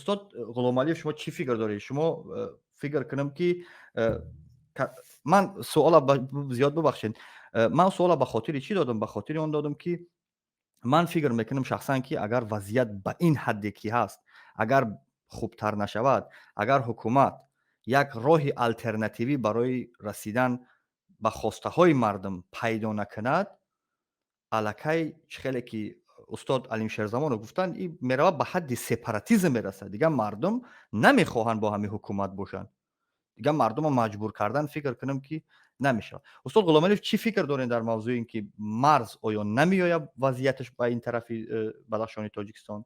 Устод Ғуломалиев, шумо чӣ фикр доред? Шумо фикр кунам, ки ман суола зиёд, бубахшед, ман суола ба хотири чӣ додам? Ба хотири он додам, ки ман фикр мекунам шахсан, ки агар вазъият ба ин ҳадде ки ҳаст, агар хубтар нашавад, агар ҳукумат як роҳи алтернативӣ барои расидан ба хостаҳои мардум пайдо накунад, аллакай чӣ хеле ки устод Алим Шерзамонов гуфтанд, и меравад, ба ҳадди сепаратизм мерасад. Дигар мардум намехоҳанд бо ҳамин ҳукумат бошанд. Дигар мардумро маҷбур кардан, фикр кунам, ки намешавад. Устод Ғуломалиев, чӣ фикр доред дар мавзӯи ин ки марз оё намеояд вазъияташ ба ин тарафи Бадахшони Тоҷикистон?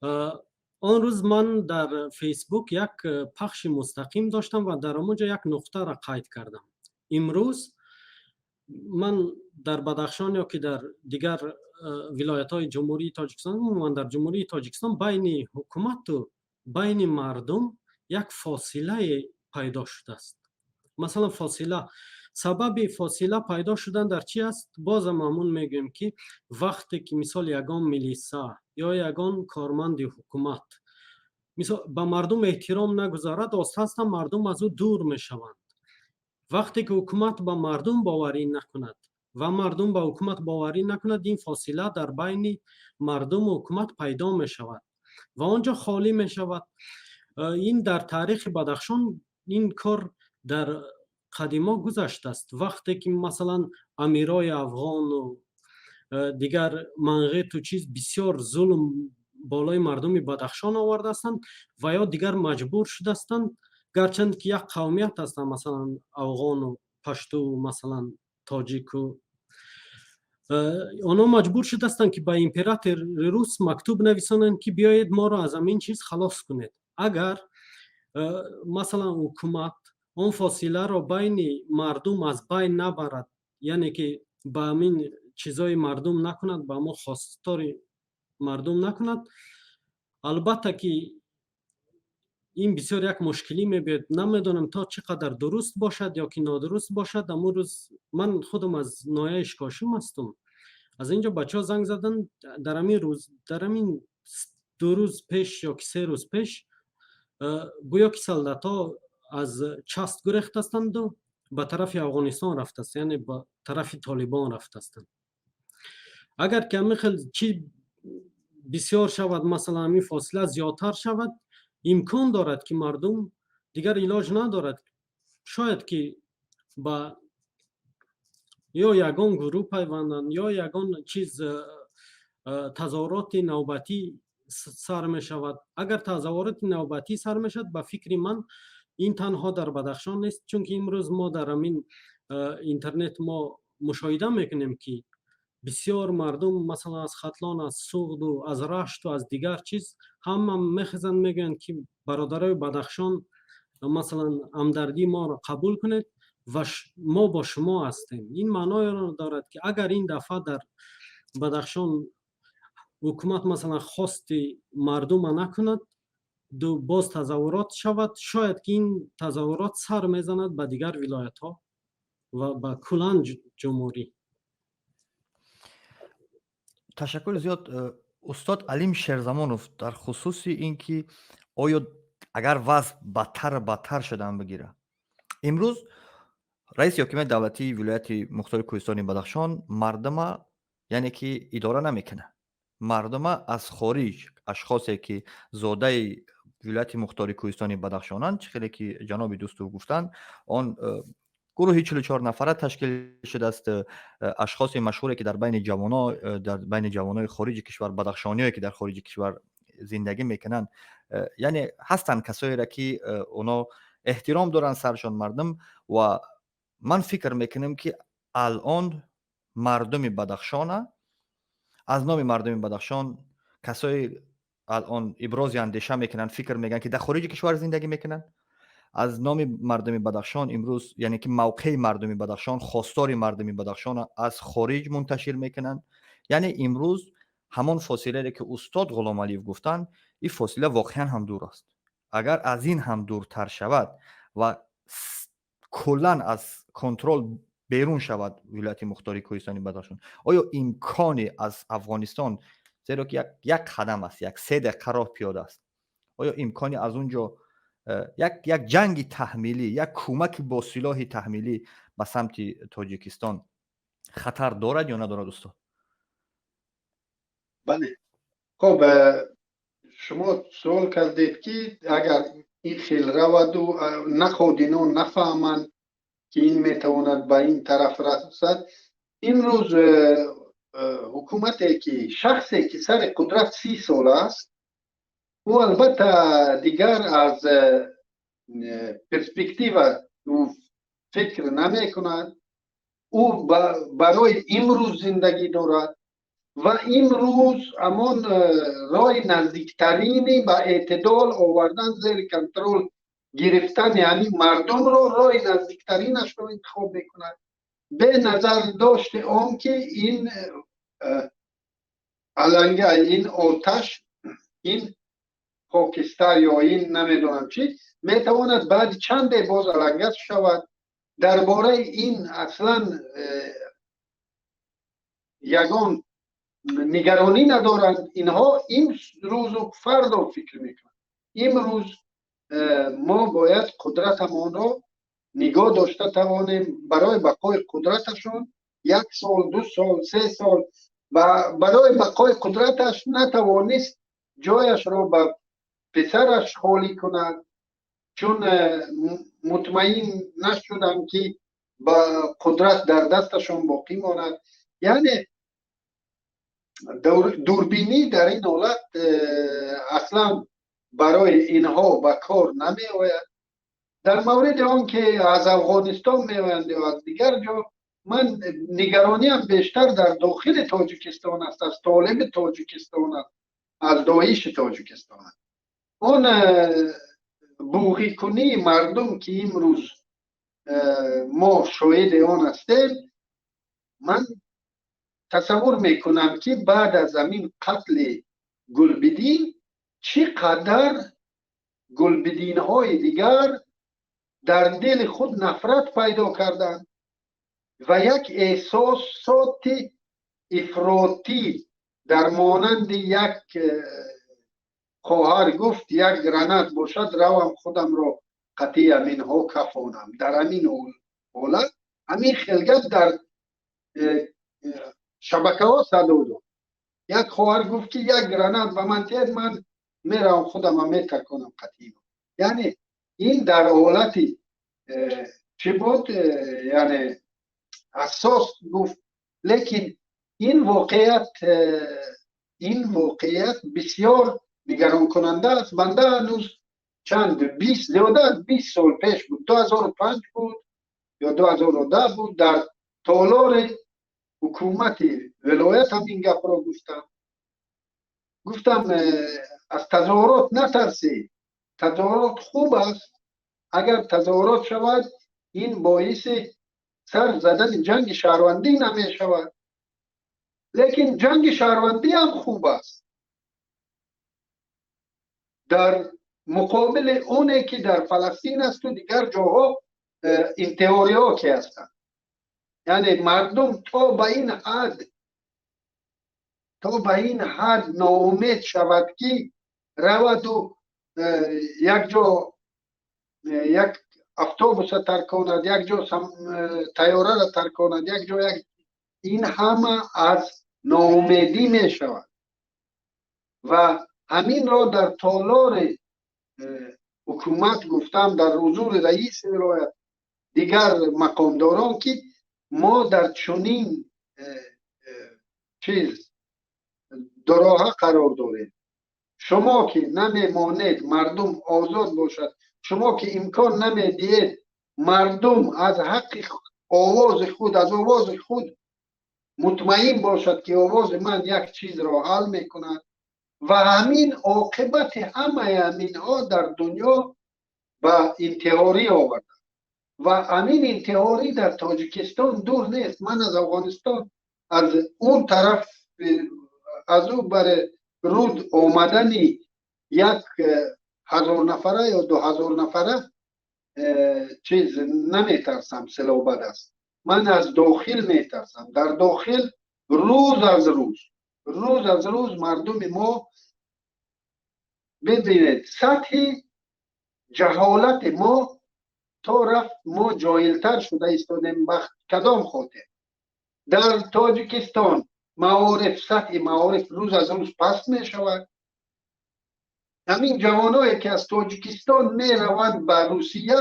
Он рӯз ман дар Фейсбук як пахши мустақим доштам ва дар он ҷо як нуқтаро қайд кардам. Имрӯз ман дар Бадахшон ё ки дар дигар вилоятҳои Ҷумҳурии Тоҷикистон, умуман дар Ҷумҳурии Тоҷикистон, байни ҳукумату байни мардум як фосилае пайдо шудааст. Масалан, фосила, сабаби фосила пайдо шудан дар чи аст? Бозам ҳамун мегӯем, ки вақте ки, мисол, ягон милиса ё ягон корманди ҳукумат, мисол, ба мардум эҳтиром нагузорад, оста оста мардум аз ӯ дур мешаванд. Вақте ки ҳукумат ба мардум боварӣ накунад ва мардум ба ҳукумат боварӣ накунад, ин фосила дар байни мардуму ҳукумат пайдо мешавад ва он ҷо холӣ мешавад. Ин дар таърихи Бадахшон ин кор дар қадимо гузаштааст. Вақте ки, масалан, амирои афғону дигар манғиту чиз бисёр зулм болои мардуми Бадахшон овардаастанд ва ё дигар маҷбур шудаастанд, гарчанд ки як қавмият ҳастанд, масалан, афғону пашту, масалан, тоҷику, онҳо маҷбур шудаастанд, ки ба императори рус мактуб нависонанд, ки биёед, моро аз ҳамин чиз халос кунед. Агар, масалан, ҳукумат он фосиларо байни мардум аз байн набарад, яъне ки ба ҳамин чизои мардум накунад, ба ҳамон хостори мардум накунад, албатта ки ин бисёр як мушкилӣ мебиёд. Намедонам, то чӣ қадар дуруст бошад ё ки нодуруст бошад. Ҳамун рӯз ман худам аз ноҳияи Ишкошим ҳастам. Аз ин ҷо бачаҳо занг заданд. Дар ҳамин рӯз, дар ҳамин 2 рӯз пеш ё ки 3 рӯз пеш, гӯё ки солдатҳо аз часть гурехтастанду ба тарафи Афғонистон рафтааст, яъне ба тарафи Толибон рафтаастанд. Агар ки ҳамин хел чи бисёр шавад, масалан, ҳамин фосила зиёдтар шавад, имкон дорад, ки мардум дигар илоҷ надорад, шояд ки ба ё ягон гурӯҳ пайванданд, ё ягон чиз, тазоҳуроти навбатӣ сар мешавад. Агар тазоҳуроти навбатӣ сар мешавад, ба фикри ман, ин танҳо дар Бадахшон нест, чунки имрӯз мо дар ҳамин интернет мо мушоҳида мекунем, ки бисёр мардум, масалан, аз Хатлон, аз Суғду, аз Рашту, аз дигар чиз ҳама мехезанд, мегӯянд, ки бародарои Бадахшон, масалан, ҳамдардии моро қабул кунед ва мо бо шумо ҳастем. Ин маъноеро дорад, ки агар ин дафъа дар Бадахшон ҳукумат, масалан, хости мардума накунад, боз тазоҳурот шавад, шояд ки ин тазоҳурот сар мезанад ба дигар вилоятҳо ва ба куллан ҷумҳурӣ. Ташаккури зиёд. Устод Алим Шерзамонов, дар хусуси ин ки оё агар вазъ бадтару бадтар шудан бигирад, имрӯз раиси ҳокимияти давлатии вилояти мухтори Кӯҳистони Бадахшон мардума, яъне ки, идора намекунад. Мардума аз хориҷ ашхосе ки зодаи вилояти мухтори Кӯҳистони Бадахшонанд, чӣ хеле ки ҷаноби Дӯстов гуфтанд, он гурӯҳи 44 нафара ташкил шудааст, ашхоси машҳуре ки дар байни ҷавоно, дар байни ҷавонои хориҷи кишвар, бадахшониое ки дар хориҷи кишвар зиндагӣ мекунанд, яъне ҳастанд касоеро ки оно эҳтиром доранд саршон мардум. Ва ман фикр мекунам, ки алъон мардуми Бадахшона, аз номи мардуми Бадахшон касое алъон ибрози андеша мекунанд, фикр мекунанд, ки дар хориҷи кишвар зиндагӣ мекунанд, аз номи мардуми Бадахшон имрӯз, яъне ки мавқеи мардуми Бадахшон, хостори мардуми Бадахшона аз хориҷ мунташир мекунанд. Яъне имрӯз ҳамон фосилаере ки устод Ғуломалиев гуфтанд, ин фосила воқеан ҳам дур аст. Агар аз ин ҳам дуртар шавад ва куллан аз контрол берун шавад вилояти мухтори Кӯҳистони Бадахшон, оё имкони аз Афғонистон, зеро ки як қадам аст, як 3 дақиқа роҳ пиёда аст. Оё имкони аз он ҷо як ҷанги таҳмилӣ, як кӯмаки бо силоҳи таҳмилӣ ба самти Тоҷикистон хатар дорад ё надорад, устод? Бале, хуб, шумо суол кардед, ки агар ин хел раваду наход ино нафаҳманд, ки ин метавонад ба ин тараф расад. Имрӯз ҳукумате ки шахсе ки сари қудрат 30 сол аст, ӯ албатта дигар аз перспектива ӯ фикр намекунад. Ӯ барои имрӯз зиндагӣ дорад ва имрӯз ҳамон роҳи наздиктарини ба эътидол овардан, зери контрол гирифтани ҳамин мардумро, роҳи наздиктаринашро интихоб мекунад, бе назар дошти он ки ин аланга, ин оташ, ин хокистар ё ин намедонам чӣ метавонад баъди чанде боз аланга шавад. Дар бораи ин аслан ягон нигаронӣ надоранд. Инҳо имрӯзу фардо фикр мекунанд. Имрӯз мо бояд қудратамонро нигоҳ дошта тавонем. Барои бақои қудраташон як сол, 2 сол, 3 сол барои бақои қудраташ натавонист ҷояшро ба писараш холӣ кунад, чун мутмаин нашудам, ки ба қудрат дар дасташон боқӣ монад. Яъне дурбинӣ дар ин ҳолат аслан барои инҳо ба кор намеояд. Дар мавриди он ки аз Афғонистон меоянд ё аз дигар ҷо, ман нигарониам бештар дар дохили Тоҷикистон аст, аз Толиби Тоҷикистон аст, аз Доиши Тоҷикистон аст. Он буғикунии мардум, ки имрӯз мо шоҳиди он ҳастем, ман тасаввур мекунам, ки баъд аз ҳамин қатли Гулбидин чӣ қадар Гулбидинҳои дигар дар дили худ нафрат пайдо карданд ва як эҳсосоти ифротӣ дар монанди як хоҳар гуфт: «Як гранат бошад, равам худамро қатъи ҳаминҳо кафонам». Дар ҳамин ҳолат ҳамин хел гап дар шабакаҳо садо дод. Як хоҳар гуфт, ки як гранат ба ман диҳед, ман меравам, худама метаконам қатъи. Яъне ин дар ҳолати чӣ буд, яъне ҳассос гуфт. Лекин ин воқеият бисёр нигаронкунанда аст. Банда ҳанӯз чанд бист, зиёда аз 20 сол пеш буд, 2005 буд ё 2010 буд, дар толори ҳукумати вилоят ҳам ин гапро гуфтам. Гуфтам: «Аз тазоҳурот натарсед, тазоҳурот хуб аст. Агар тазоҳурот шавад, ин боиси сар задани ҷанги шаҳрвандӣ намешавад. Лекин ҷанги шаҳрвандӣ ҳам хуб аст дар муқобили оне ки дар Фаластин асту дигар ҷоҳо интиҳориҳо ки ҳастанд». Яъне мардум то ба ин ҳад ноумед шавад, ки раваду як ҷо як автобуса тарконад, як ҷо тайёраро тарконад, як ҷо як, ин ҳама аз ноумедӣ мешавад. Ва ҳаминро дар толори ҳукумат гуфтам, дар ҳузури раиси вилоят, дигар мақомдорон, ки мо дар чунин чиз дуроҳа қарор дорем. Шумо ки намемонед мардум озод бошад, шумо ки имкон намедиҳед мардум аз ҳаққи овози худ, аз овози худ мутмаин бошад, ки овози ман як чизро ҳал мекунад. Ва ҳамин оқибати ҳамаи ҳаминҳо дар дунё ба интиҳорӣ овард ва ҳамин интиҳорӣ дар Тоҷикистон дур нест. Ман аз Афғонистон, аз он тараф, аз ӯ бари руд омадани як ҳазор нафара ё 2000 нафара чиз наметарсам, селобад аст. Ман аз дохил метарсам. Дар дохил рӯз аз рӯз, рӯз аз рӯз мардуми мо Бибинед, сатҳи ҷаҳолати мо то рафт мо ҷоҳилтар шуда истодем. Ба кадом хотир? Дар Тоҷикистон маориф, сатҳи маориф рӯз аз рӯз паст мешавад. Ҳамин ҷавоное, ки аз Тоҷикистон мераванд ба Русия,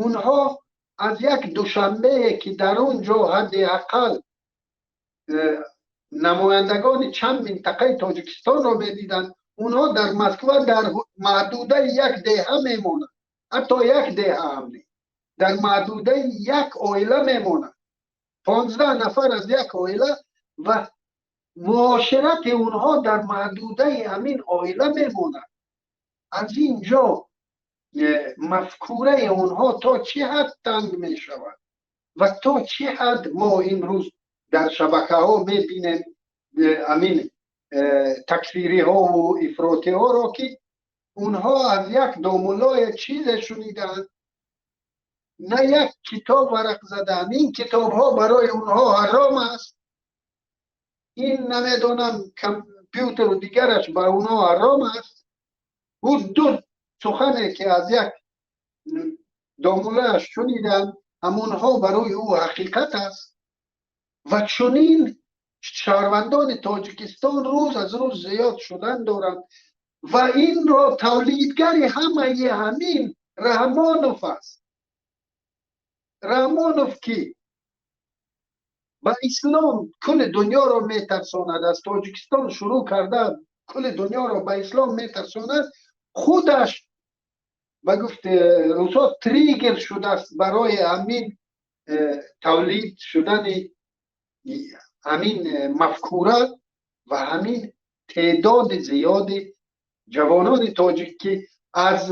онҳо аз як Душанбее, ки дар он ҷо ҳадди ақал намояндагони чанд минтақаи Тоҷикистонро медиданд, онҳо дар Москва дар маҳдудаи як деҳа мемонанд, ҳатто як деҳа ҳам не, дар маҳдудаи як оила мемонанд, 15 нафар аз як оила, ва муоширати онҳо дар маҳдудаи ҳамин оила мемонад. Аз ин ҷо мафкураи онҳо то чӣ ҳад танг мешавад ва то чӣ ҳад мо имрӯз дар шабакаҳо мебинем ҳамин такфириҳову ифротиҳоро, ки онҳо аз як домуллое чизе шунидаанд, на як китоб варақ задаанд. Ин китобҳо барои онҳо ҳаром аст, ин намедонам компютеру дигараш ба онҳо ҳаром аст. Ӯ ду сухане, ки аз як домуллааш шуниданд, ҳамонҳо барои ӯ ҳақиқат аст. Ва чунин шаҳрвандони Тоҷикистон рӯз аз рӯз зиёд шудан доранд ва инро тавлидгари ҳамаи ҳамин Раҳмонов аст. Раҳмонов, ки ба ислом кулли дунёро метарсонад, аз Тоҷикистон шурӯъ карда кулли дунёро ба ислом метарсонад, худаш ба гуфти русо триггер шудааст барои ҳамин тавлид шудани ҳамин мафкура ва ҳамин теъдоди зиёди ҷавонони тоҷик, ки аз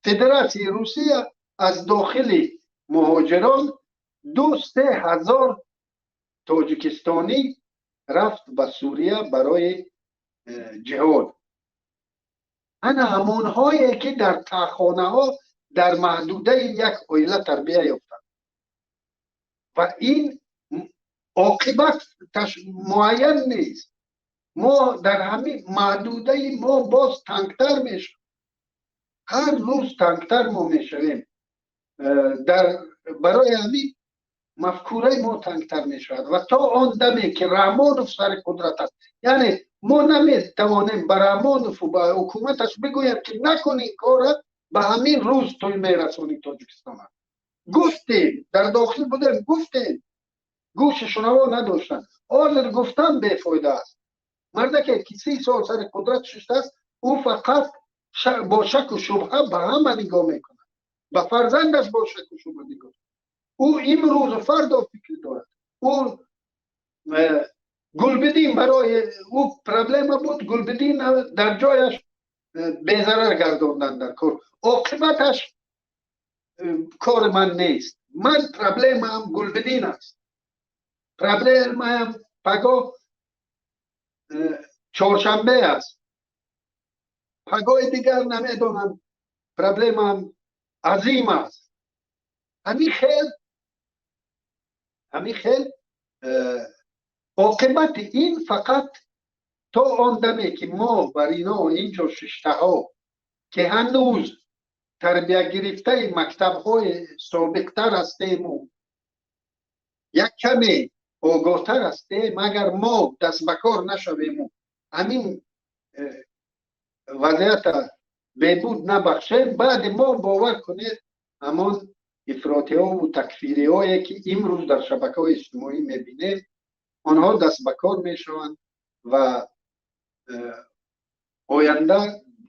Федератсияи Русия аз дохили муҳоҷирон 2-3 ҳазор тоҷикистонӣ рафт ба Сурия барои ҷиҳод. Ана ҳамонҳое, ки дар таҳхонаҳо дар маҳдудаи як оила тарбия ёфтанд, ва ин оқибат муайян нест. Мо дар ҳамин маҳдудаи мо боз тангтар мешавем, ҳар рӯз тангтар мо мешавем. Дар барои ҳамин мафкураи мо тангтар мешавад ва то он даме, ки Раҳмонов сари қудрат аст, яъне мо наметавонем ба Раҳмонову ба ҳукуматаш бигӯем, ки накун ин кора, ба ҳамин рӯз тӯй мерасонӣ Тоҷикистона. Гуфтем, дар дохил будем, гуфтем, гӯши шунаво надоштанд. Ҳозир гуфтан бефоида аст. Мардаке, ки 30 сол сари қудрат шиштааст, ӯ фақат бо шаку шубҳа ба ҳама нигоҳ мекунад, ба фарзандаш бо шаку шубҳа нигоҳ. Ӯ имрӯзу фардо фикр дорад. Ӯ Гулбидин барои ӯ проблема буд, Гулбидин дар ҷояш безарар гардондан дар кор. Оқибаташ кори ман нест. Ман проблемаам Гулбидин аст, проблемаам пагоҳ чоршанбе аст, пагоҳи дигар намедонам, проблемаам азим аст. Ҳамин хел оқибати ин фақат то он даме, ки мо бар ино инҷо шиштаҳо, ки ҳанӯз тарбиягирифтаи мактабҳои собиқтар ҳастему як каме огоҳтар ҳастем, агар мо даст ба кор нашавему ҳамин вазъията бебуд набахшем, баъди мо, бовар кунед, ҳамон ифротиҳову такфириҳое, ки имрӯз дар шабакаҳои иҷтимоӣ мебинем, онҳо даст ба кор мешаванд ва оянда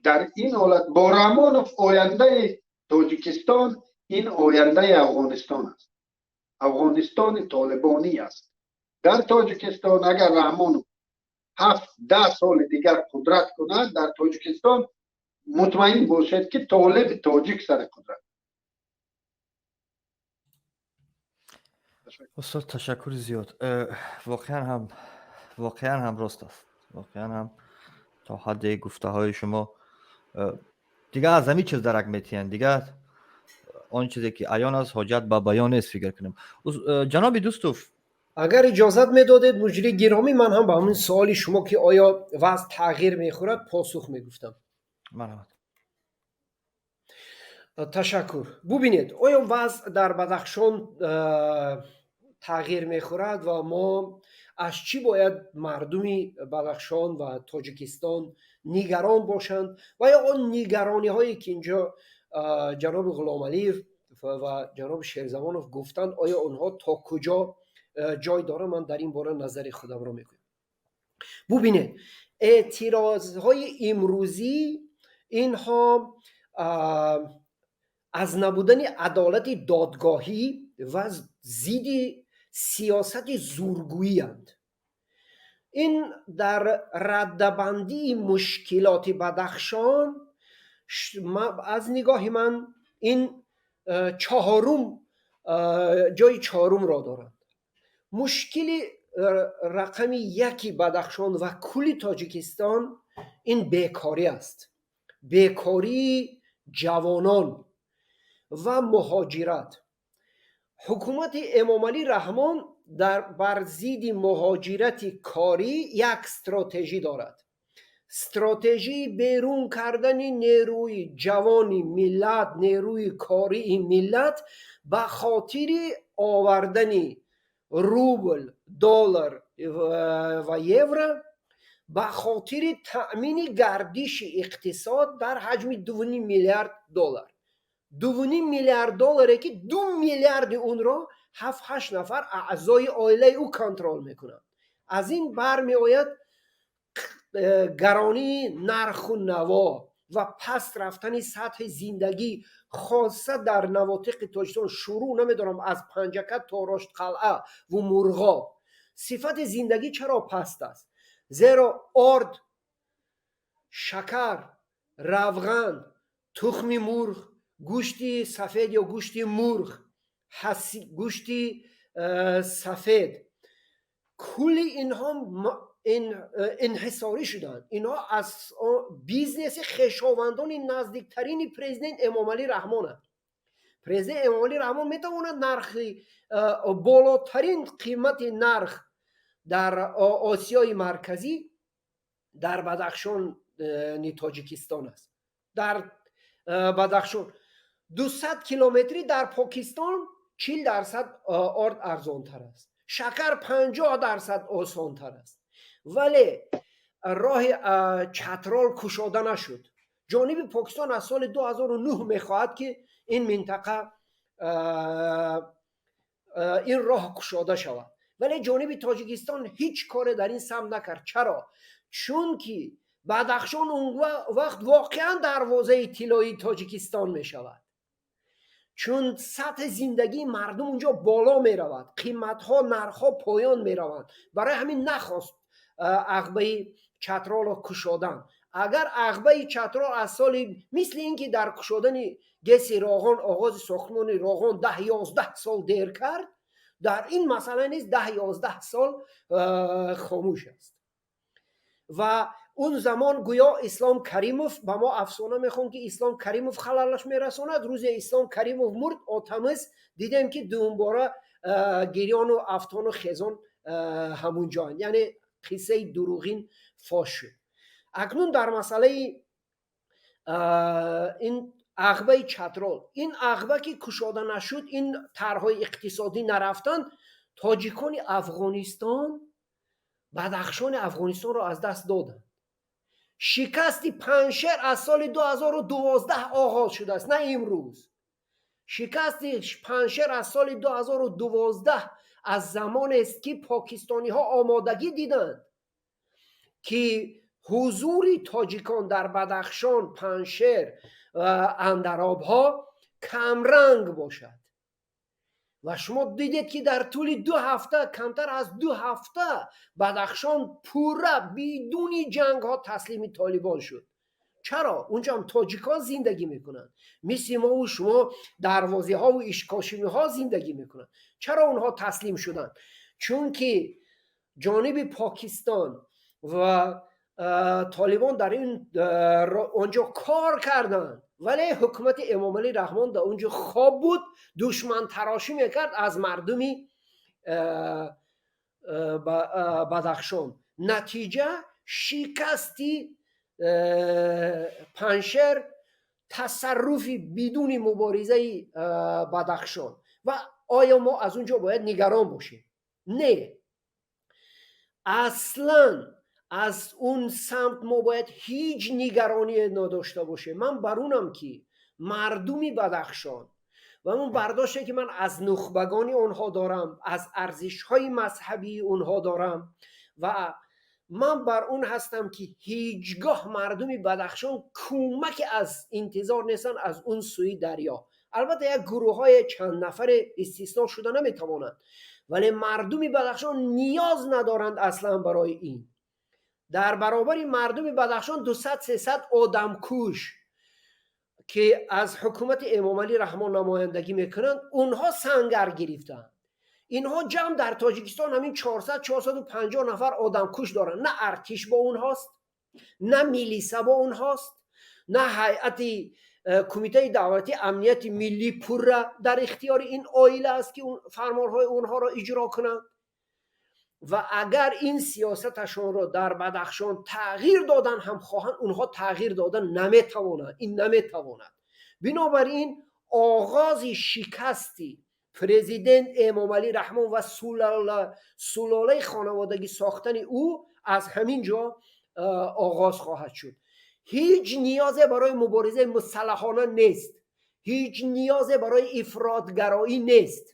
дар ин ҳолат бо Раҳмонов ояндаи Тоҷикистон ин ояндаи Афғонистон аст, Афғонистони толибонӣ аст. Дар Тоҷикистон агар Раҳмонов 7-10 соли дигар қудрат кунад, дар Тоҷикистон мутмаин бошед, ки толиби тоҷик сари қудрат. Устод, ташаккури зиёд. Воқеан ҳам рост аст, воқеан ҳам то ҳадде гуфтаҳои шумо дигар аз ҳамин чиз дарак метиҳанд. Дигар он чизе, ки аён аст, ҳоҷат ба баён нест, фикр кунем. Ҷаноби Дӯстов. Агар иҷозат медодед, муҷри гиромӣ, ман ҳам ба ҳамин суоли шумо, ки оё вазъ тағйир мехӯрад, посух мегуфтам. Марҳамат. Ташаккур. Бубинед, оё вазъ дар Бадахшон тағйир мехӯрад ва мо аз чӣ бояд мардуми Бадахшон ва Тоҷикистон нигарон бошанд ва ё он нигарониҳое, ки инҷо ҷаноби Ғуломалиев ва ҷаноби Шерзамонов гуфтанд, оё онҳо то куҷо ҷой доранд? Ман дар ин бора назари худамро мегӯям. Бубинед, эътирозҳои имрӯзӣ инҳо аз набудани адолати додгоҳӣ ва зидди сиёсати зургӯиянд. Ин дар раддабандии мушкилоти Бадахшон, аз нигоҳи ман, ин чаҳорум ҷои чаҳорумро доранд. Мушкили рақами яки Бадахшон ва кулли Тоҷикистон ин бекорӣ аст, бекории ҷавонон ва муҳоҷират. Ҳукумати Эмомалӣ Раҳмон дар бар зидди муҳоҷирати корӣ як стратежӣ дорад, стратежии берун кардани нерӯи ҷавони миллат, нерӯи кории миллат ба хотири овардани рубл, доллар ва евро, ба хотири таъмини гардиши иқтисод дар ҳаҷми 2,5 миллиард доллар. 2,5 миллиард долларе, ки 2 миллиарди онро ҳафт ҳашт нафар аъзои оилаи ӯ контрол мекунанд. Аз ин бармеояд гаронии нарху наво ва паст рафтани сатҳи зиндагӣ, хоса дар навотиқи Тоҷикистон, шурӯъ, намедонам, аз Панҷакент то Роштқалъа ва Мурғоб. Сифати зиндагӣ чаро паст аст? Зеро орд, шакар, равған, тухми мурғ, гӯшти сафед ё гӯшти мурғ, гӯшти сафед, кулли инҳо инҳисорӣ шуданд. Инҳо аз бизнеси хешовандони наздиктарини президент Эмомалӣ Раҳмонанд. Президент Эмомалӣ Раҳмон метавонад нархи болотарин қимати нарх дар Осиёи Марказӣ дар Бадахшони Тоҷикистон аст. Дар Бадахшон 200 километрӣ дар Покистон 40% орд арзонтар аст, шакар 50% осонтар аст, вале роҳи Чатрол кушода нашуд. Ҷониби Покистон аз соли 2009 мехоҳад, ки ин минтақа, ин роҳ кушода шавад, вале ҷониби Тоҷикистон ҳеҷ коре дар ин самт накард. Чаро? Чунки Бадахшон он вақт воқеан дарвозаи тиллоии Тоҷикистон мешавад, чун сатҳи зиндагии мардум унҷо боло меравад, қиматҳо, нархҳо поён мераванд. Барои ҳамин нахост ағбаи Чатролро кушодан. Агар ағбаи Чатрол аз соли, мисли ин ки дар кушодани ГЭСи Роғон, оғози сохтмони Роғон 10-11 сол дер кард, дар ин масъала низ 10-11 сол хомӯш аст. Ва он замон гӯё Ислом Каримов, ба мо афсона мехонд, ки Ислом Каримов халалаш мерасонад. Рӯзе Ислом Каримов мурд, отамиз дидем, ки думбора гирёну афтону хезон ҳамунҷоанд, яъне қиссаи дурӯғин фош шуд. Акнун дар масъалаи ин ағбаи Чатрол, ин ағба ки кушода нашуд, ин тарҳҳои иқтисодӣ нарафтанд, тоҷикони Афғонистон Бадахшони Афғонистонро аз даст доданд. Шикасти Панҷшер аз соли 2012 оғоз шудааст, на имрӯз. Шикасти Панҷшер аз соли 2012, аз замонест, ки покистониҳо омодагӣ диданд, ки ҳузури тоҷикон дар Бадахшон, Панҷшер, Андаробҳо камранг бошад. Ва шумо дидед, ки дар тӯли 2 ҳафта, камтар аз 2 ҳафта, Бадахшон пурра бидуни ҷангҳо таслими толибон шуд. Чаро? Унҷоам тоҷикон зиндагӣ мекунанд, мисли мову шумо дарвозиҳову ишкошимиҳо зиндагӣ мекунанд. Чаро онҳо таслим шуданд? Чунки ҷониби Покистон ва толибон дар ин онҷо кор карданд, вале ҳукумати Эмомалӣ Раҳмон дар он ҷо хоб буд, душмантарошӣ мекард аз мардуми Бадахшон. Натиҷа шикасти. Панҷшер, тасарруфи бидуни муборизаи Бадахшон. Ва оё мо аз он ҷо бояд нигарон бошем? Не, аслан аз он самт мо бояд ҳеҷ нигароние надошта бошем. Ман бар онам, ки мардуми Бадахшон ва он бардоште, ки ман аз нухбагони онҳо дорам, аз арзишҳои мазҳабии онҳо дорам, ва ман бар он ҳастам, ки ҳеҷ гоҳ мардуми Бадахшон кӯмаке аз интизор нестанд аз он сӯи дарё. Албатта, як гурӯҳҳои чанд нафаре истисно шуда наметавонанд, вале мардуми Бадахшон ниёз надоранд аслан барои ин. Дар баробари мардуми Бадахшон 200-300 одамкуш, ки аз ҳукумати Эмомалӣ Раҳмон намояндагӣ мекунанд, онҳо сангар гирифтаанд. Инҳо ҷамъ дар Тоҷикистон ҳамин 400-450 нафар одамкуш доранд. На артиш бо онҳост, на милиса бо онҳост, на ҳайати Кумитаи давлатии амнияти миллӣ пурра дар ихтиёри ин оила аст, ки фармонҳои онҳоро иҷро кунанд. Ва агар ин сиёсаташонро дар Бадахшон тағйир додан ҳам хоҳанд, онҳо тағйир додан наметавонанд, ин наметавонад. Бинобар ин оғози шикасти президент Эмомалӣ Раҳмон ва сулолаи хонаводагӣ сохтани ӯ аз ҳамин ҷо оғоз хоҳад шуд. Ҳеҷ ниёзе барои муборизаи мусаллаҳона нест, ҳеҷ ниёзе барои ифротгароӣ нест.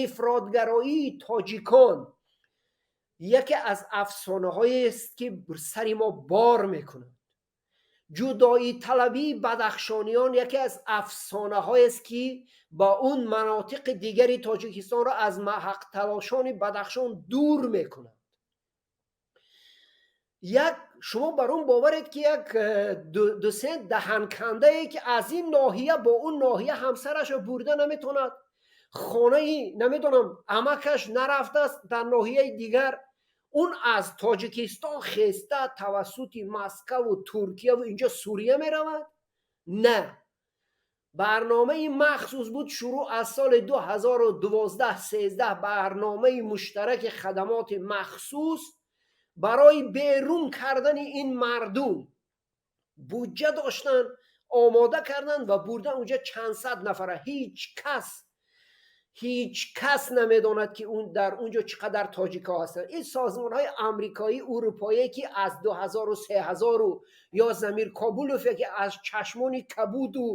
Ифротгароии тоҷикон яке аз афсонаҳоест, ки сари мо бор мекунад. Ҷудоиталабии бадахшониён яке аз афсонаҳоест, ки ба он манотиқи дигари Тоҷикистонро аз ҳақталошони Бадахшон дур мекунад. Як шумо бар он боваред, ки як дусе даҳанкандае, ки аз ин ноҳия бо он ноҳия ҳамсарашро бурда наметавонад, хонаи намедонам амакаш нарафтааст дар ноҳияи дигар, он аз Тоҷикистон хеста тавассути Москаву Туркияву инҷо Сурия меравад? На, барномаи махсус буд, шурӯъ аз соли 2012-13, барномаи муштараки хадамоти махсус барои берун кардани ин мардум. Буҷа доштанд, омода карданд ва бурдан унҷа чанд сад нафара. Ҳеҷ кас, ҳеҷ кас намедонад, ки дар он ҷо чӣ қадар тоҷикҳо ҳастанд. Ин созмонҳои амрикоӣ, урупоие, ки аз 2000 3000, ё Замир Кобулов, ки аз чашмони кабуду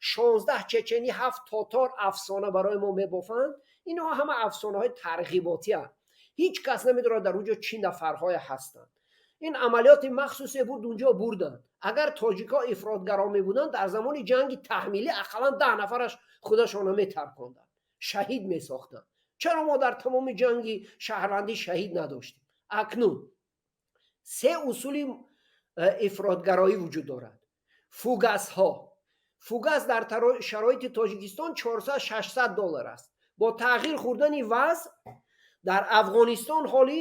16 чеченӣ, ҳафт тотор афсона барои мо мебофанд, инҳо ҳама афсонаҳои тарғиботианд. Ҳеҷ кас намедонад, дар он ҷо чӣ нафарҳое ҳастанд. Ин амалиёти махсусе буд, унҷо бурданд. Агар тоҷикҳо ифротгаро мебуданд, дар замони ҷанги таҳмилӣ ақаллан 10 нафараш худашонро метарконданд, шаҳид месохтанд. Чаро мо дар тамоми ҷанги шаҳрвандӣ шаҳид надоштем? Акнун се усули ифротгароӣ вуҷуд дорад. Фугасҳо. Фугас дар шароити Тоҷикистон 400-600 доллар аст. Бо тағйир хӯрдани вазъ дар Афғонистон ҳоли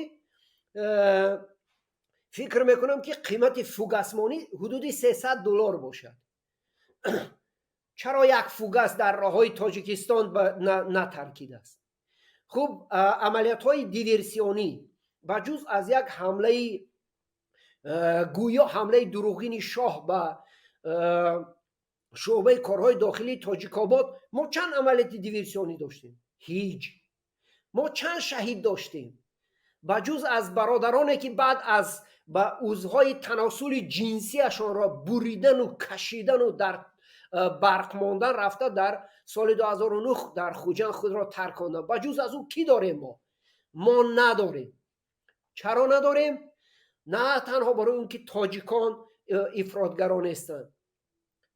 фикр мекунам, ки қимати фугасмонӣ ҳудуди 300 доллар бошад. Чаро як фугас дар роҳҳои Тоҷикистон натаркидааст? Хуб, амалиётҳои диверсионӣ, ба ҷуз аз як ҳамлаи гӯё ҳамлаи дурӯғини шоҳ ба шӯъбаи корҳои дохилии Тоҷикобод, мо чанд амалиёти диверсионӣ доштем? Ҳеҷ. Мо чанд шаҳид доштем, ба ҷуз аз бародароне, ки баъд аз ба узвҳои таносули ҷинсиашонро буридану кашидану дар барқ мондан рафта, дар соли 2009 дар Хуҷанд худро тарконданд? Ба ҷуз аз ӯ кӣ дорем мо? Мо надорем. Чаро надорем? На танҳо барои он ки тоҷикон ифротгаро нестанд,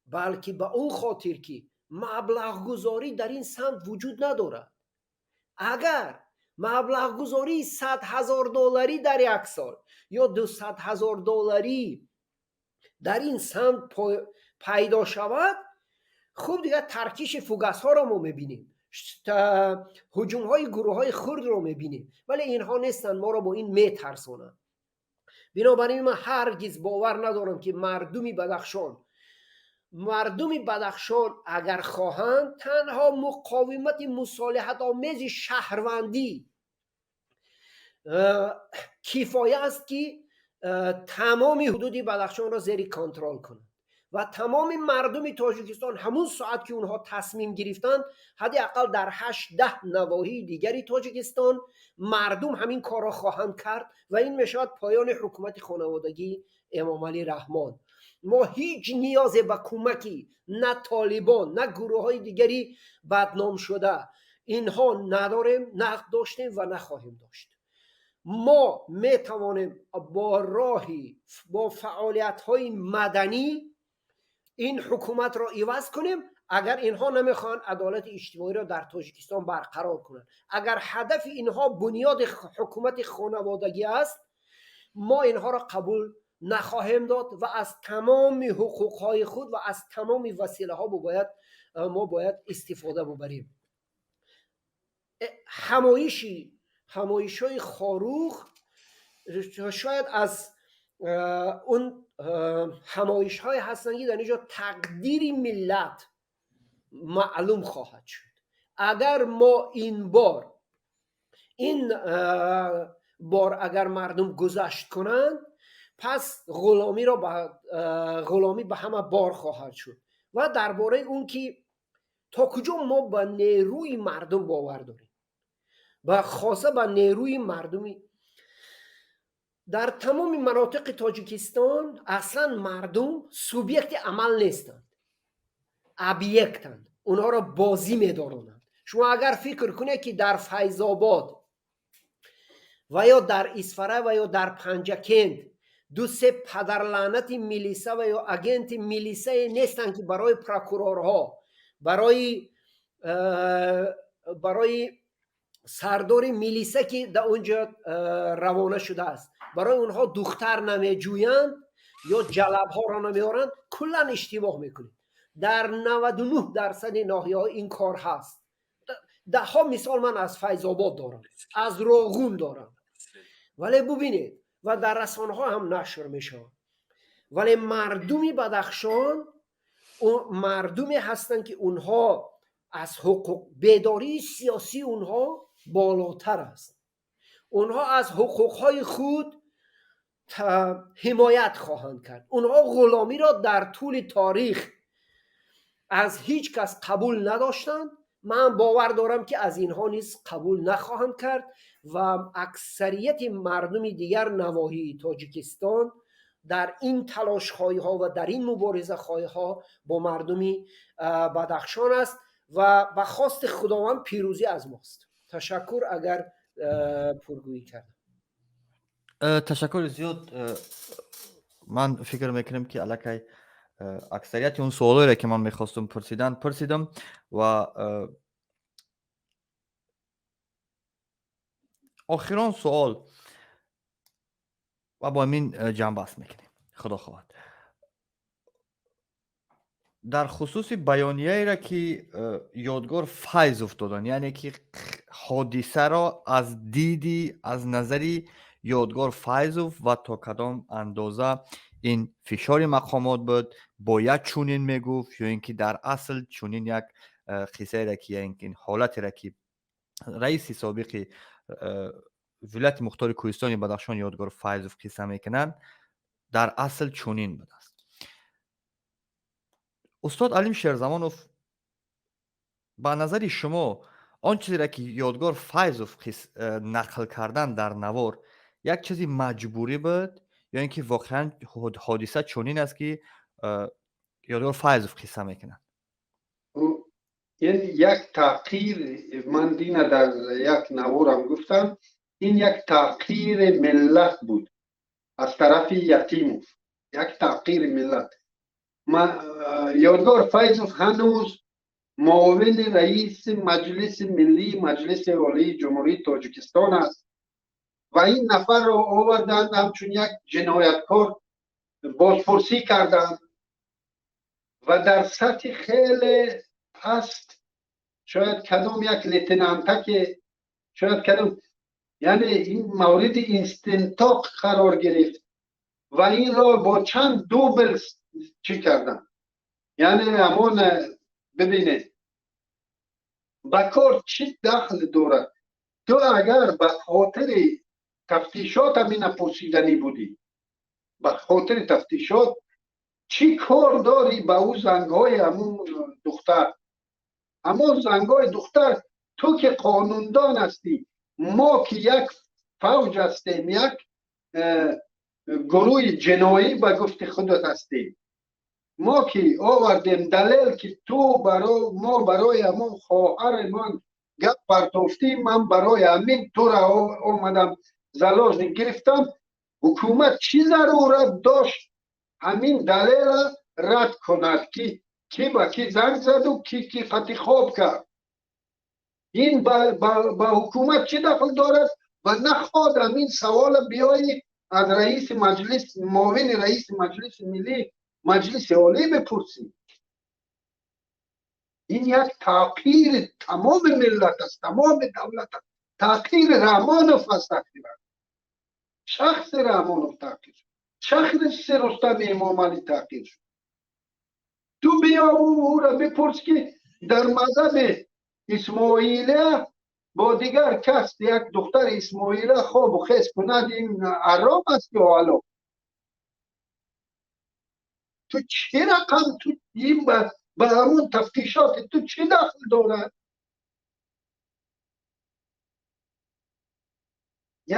балки ба он хотир, ки маблағгузорӣ дар ин самт вуҷуд надорад. Агар маблағгузории 100 000 долларӣ дар як сол ё 200 000 долларӣ дар ин самт пайдо шавад, хуб, дигар таркиши фугасҳоро мо мебинем, ҳуҷумҳои гурӯҳҳои хурдро мебинем, вале инҳо нестанд, моро бо ин метарсонанд. Бинобар ин ман ҳаргиз бовар надорам, ки мардуми Бадахшон агар хоҳанд, танҳо муқовимати мусолиҳатомези шаҳрвандӣ кифоя аст, ки Тамоми ҳудуди Бадахшонро зери контрол кунанд ва тамоми мардуми Тоҷикистон ҳамун соат ки онҳо тасмим гирифтанд, ҳадди ақал дар 8-10 навоҳии дигари Тоҷикистон мардум ҳамин корро хоҳанд кард ва ин мешавад поёни ҳукумати хонаводагии Эмомалӣ Раҳмон. Мо ҳеҷ ниёзе ба кӯмаки на Толибон, на гурӯҳҳои дигари бадномшуда инҳо надорем, на доштем ва нахоҳем дошт. Мо метавонем бо роҳи бо фаъолиятҳои маданӣ ин ҳукуматро иваз кунем, агар инҳо намехоҳанд адолати иҷтимоиро дар Тоҷикистон барқарор кунанд. Агар ҳадафи инҳо бунёди ҳукумати хонаводагӣ аст, мо инҳоро қабул нахоҳем дод ва аз тамоми ҳуқуқҳои худ ва аз тамоми василаҳо мо бояд истифода бубарем. Ҳамоишҳои Хоруғ шояд аз он ҳамоишҳое ҳастанд, ки дар ин ҷо тақдири миллат маълум хоҳад шуд. Агар мо ин бор ин бор агар мардум гузашт кунанд, пас ғуломӣ ба ҳама бор хоҳад шуд. Ва дар бораи он ки то куҷо мо ба нерӯи мардум бовар дорем ва хоса ба нерӯи мардуми дар тамоми манотиқи Тоҷикистон, аслан мардум субъекти амал нестанд, объектанд, онҳоро бозӣ медоронанд. Шумо агар фикр кунед, ки дар Файзобод ва ё дар Исфара ва ё дар Панҷакент ду-се падарлаънати милиса ва ё агенти милисае нестанд, ки барои прокурорҳо, барои сардори милиса, ки дар он ҷо равона шудааст, барои онҳо духтар намеҷӯянд ё ҷалабҳоро намеоранд, куллан иштибоҳ мекунед. Дар 99 дарсади ноҳияҳо ин кор ҳаст. Даҳҳо мисол ман аз Файзобод дорам, аз Роғун дорам. Вале бубинед, ва дар расонаҳо ҳам нашр мешавад. Вале мардуми Бадахшон мардуме ҳастанд, ки онҳо аз ҳуқуқ, бедории сиёсии онҳо болотар аст, онҳо аз ҳуқуқҳои худ ҳимоят хоҳанд кард. Онҳо ғуломиро дар тӯли таърих аз ҳеҷ кас қабул надоштанд. Ман бовар дорам, ки аз инҳо низ қабул нахоҳанд кард ва аксарияти мардуми дигар навоҳии Тоҷикистон дар ин талошхоҳиҳо ва дар ин муборизахоҳиҳо бо мардуми Бадахшон аст ва ба хости Худованд пирӯзӣ аз мост. Ташаккур, агар пургӯӣ кардам. Ташаккури зиёд. Ман фикр мекунам, ки аллакай аксарияти он суолоеро, ки ман мехостум пурсидан, пурсидам ва охирон суол ва бо ҳамин ҷамъбаст мекунем, худо хоҳад, дар хусуси баёнияеро, ки Ёдгор Файзов доданд, яъне ки ҳодисаро аз диди, аз назари Ёдгор Файзов ва то кадом андоза ин фишори мақомот буд, бояд чунин мегуфт ё ин ки дар асл чунин як қиссаеро ки, ё ин ки ҳолатеро, ки раиси собиқи вилояти мухтори кӯҳистони Бадахшон Ёдгор Файзов қисса мекунанд, дар асл чунин будааст. Устод Алим Шерзамонов, ба назари шумо, он чизеро, ки Ёдгор Файзов нақл кардан дар навор, як чизи маҷбурӣ буд ё ин ки воқеан ҳодиса чунин аст, ки Ёдгор Файзов қисса мекунад? Ин як таҳқир, ман дина дар як наворам гуфтам, ин як таҳқири миллат буд аз тарафи Ятимов, як таҳқири миллат. Ёдгор Файзов ҳанӯз муовини раиси Маҷлиси миллии Маҷлиси Олии Ҷумҳурии Тоҷикистон аст ва ин нафарро оварданд, ҳамчун як ҷинояткор бозпурсӣ карданд ва дар сатҳи хеле паст, шояд кадом як лейтенантаке, шояд кадом, яъне ин мавриди истинтоқ қарор гирифт ва инро бо чанд дубл чӣ карданд. Яъне ҳамон, бибинед, ба кор чӣ дахл дорад? Ту агар ба хотири тафтишот ҳамина пурсиданӣ будӣ. Ба хотири тафтишот чӣ кор дорӣ ба ӯ зангҳои ҳамун духтар, ҳамон зангҳои духтар? Ту ки қонундон ҳастӣ, мо ки як фавҷ ҳастем, як гурӯҳи ҷиноӣ ба гуфти худат ҳастем, мо ки овардем далел, ки ту мо барои ҳамон хоҳари ман гап партофтӣ, ман барои ҳамин тура омадам заложник гирифтам. Ҳукумат чӣ зарурат дошт ҳамин далела рад кунад, ки ки ба ки занг заду, ки ки қати хоб кард? Ин ба ҳукумат чӣ дахл дорад? Ва нахоҳад ҳамин савола биёӣ аз раиси маҷлис, муовини раиси Маҷлиси Миллӣ, Маҷлиси Олӣ бипурсӣ. Ин як таъқири тамоми миллат аст, тамоми давлат аст, таъқири Раҳмонов аст. Тақрибан шахси Раҳмонов таъқир шуд, шахси Рустами Эмомалӣ таъқир шуд. Ту биё ӯро бипурс, ки дар мазҳаби исмоилия бо дигар кас, як духтари исмоила хобу хез кунад, ин ҳаром аст ё ҳалол? Ту чӣ рақам, ту ин ба ҳамун тафтишоти ту чӣ дахл дорад?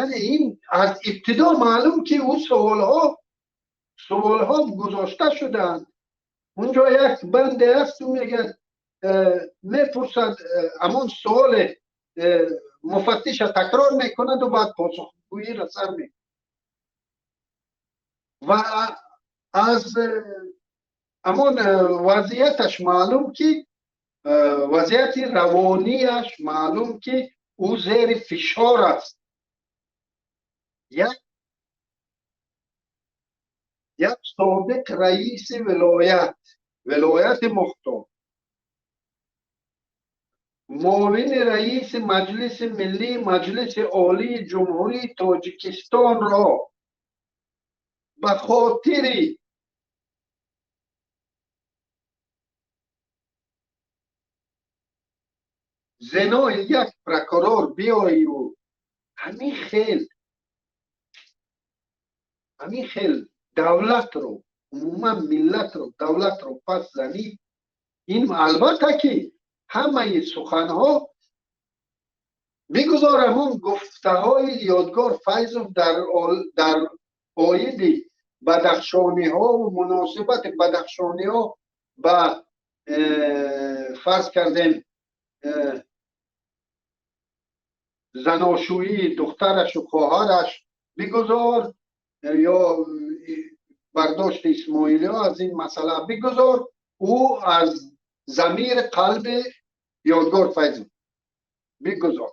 Яъне ин аз ибтидо маълум, ки ӯ суолҳо гузошта шудаанд. Унҷо як банде аст, ӯ мегӯяд, мепурсад, ҳамон суоле муфаттиша такрор мекунаду баъд посухгӯиро сар мекунад. Ва аз ҳамон вазъияташ маълум, ки вазъияти равонияш маълум, ки ӯ зери фишор аст. Як собиқ раиси вилояти мухтор, муовини раиси Маҷлиси Миллӣ, Маҷлиси Олии Ҷумҳурии Тоҷикистонро ба хотири зинои як прокурор биёю ҳамин хел давлатро, умуман миллатро, давлатро пас занӣ, ин албатта ки ҳамаи суханҳо бигузор, ҳамон гуфтаҳои Ёдгор Файзов дар оиди бадахшониҳову муносибати бадахшониҳо ба фарз кардем заношӯии духтарашу хоҳараш бигузор, ё бардошти исмоилиҳо аз ин масъала бигузор, ӯ аз замири қалби Ёдгор Файзов бигузор,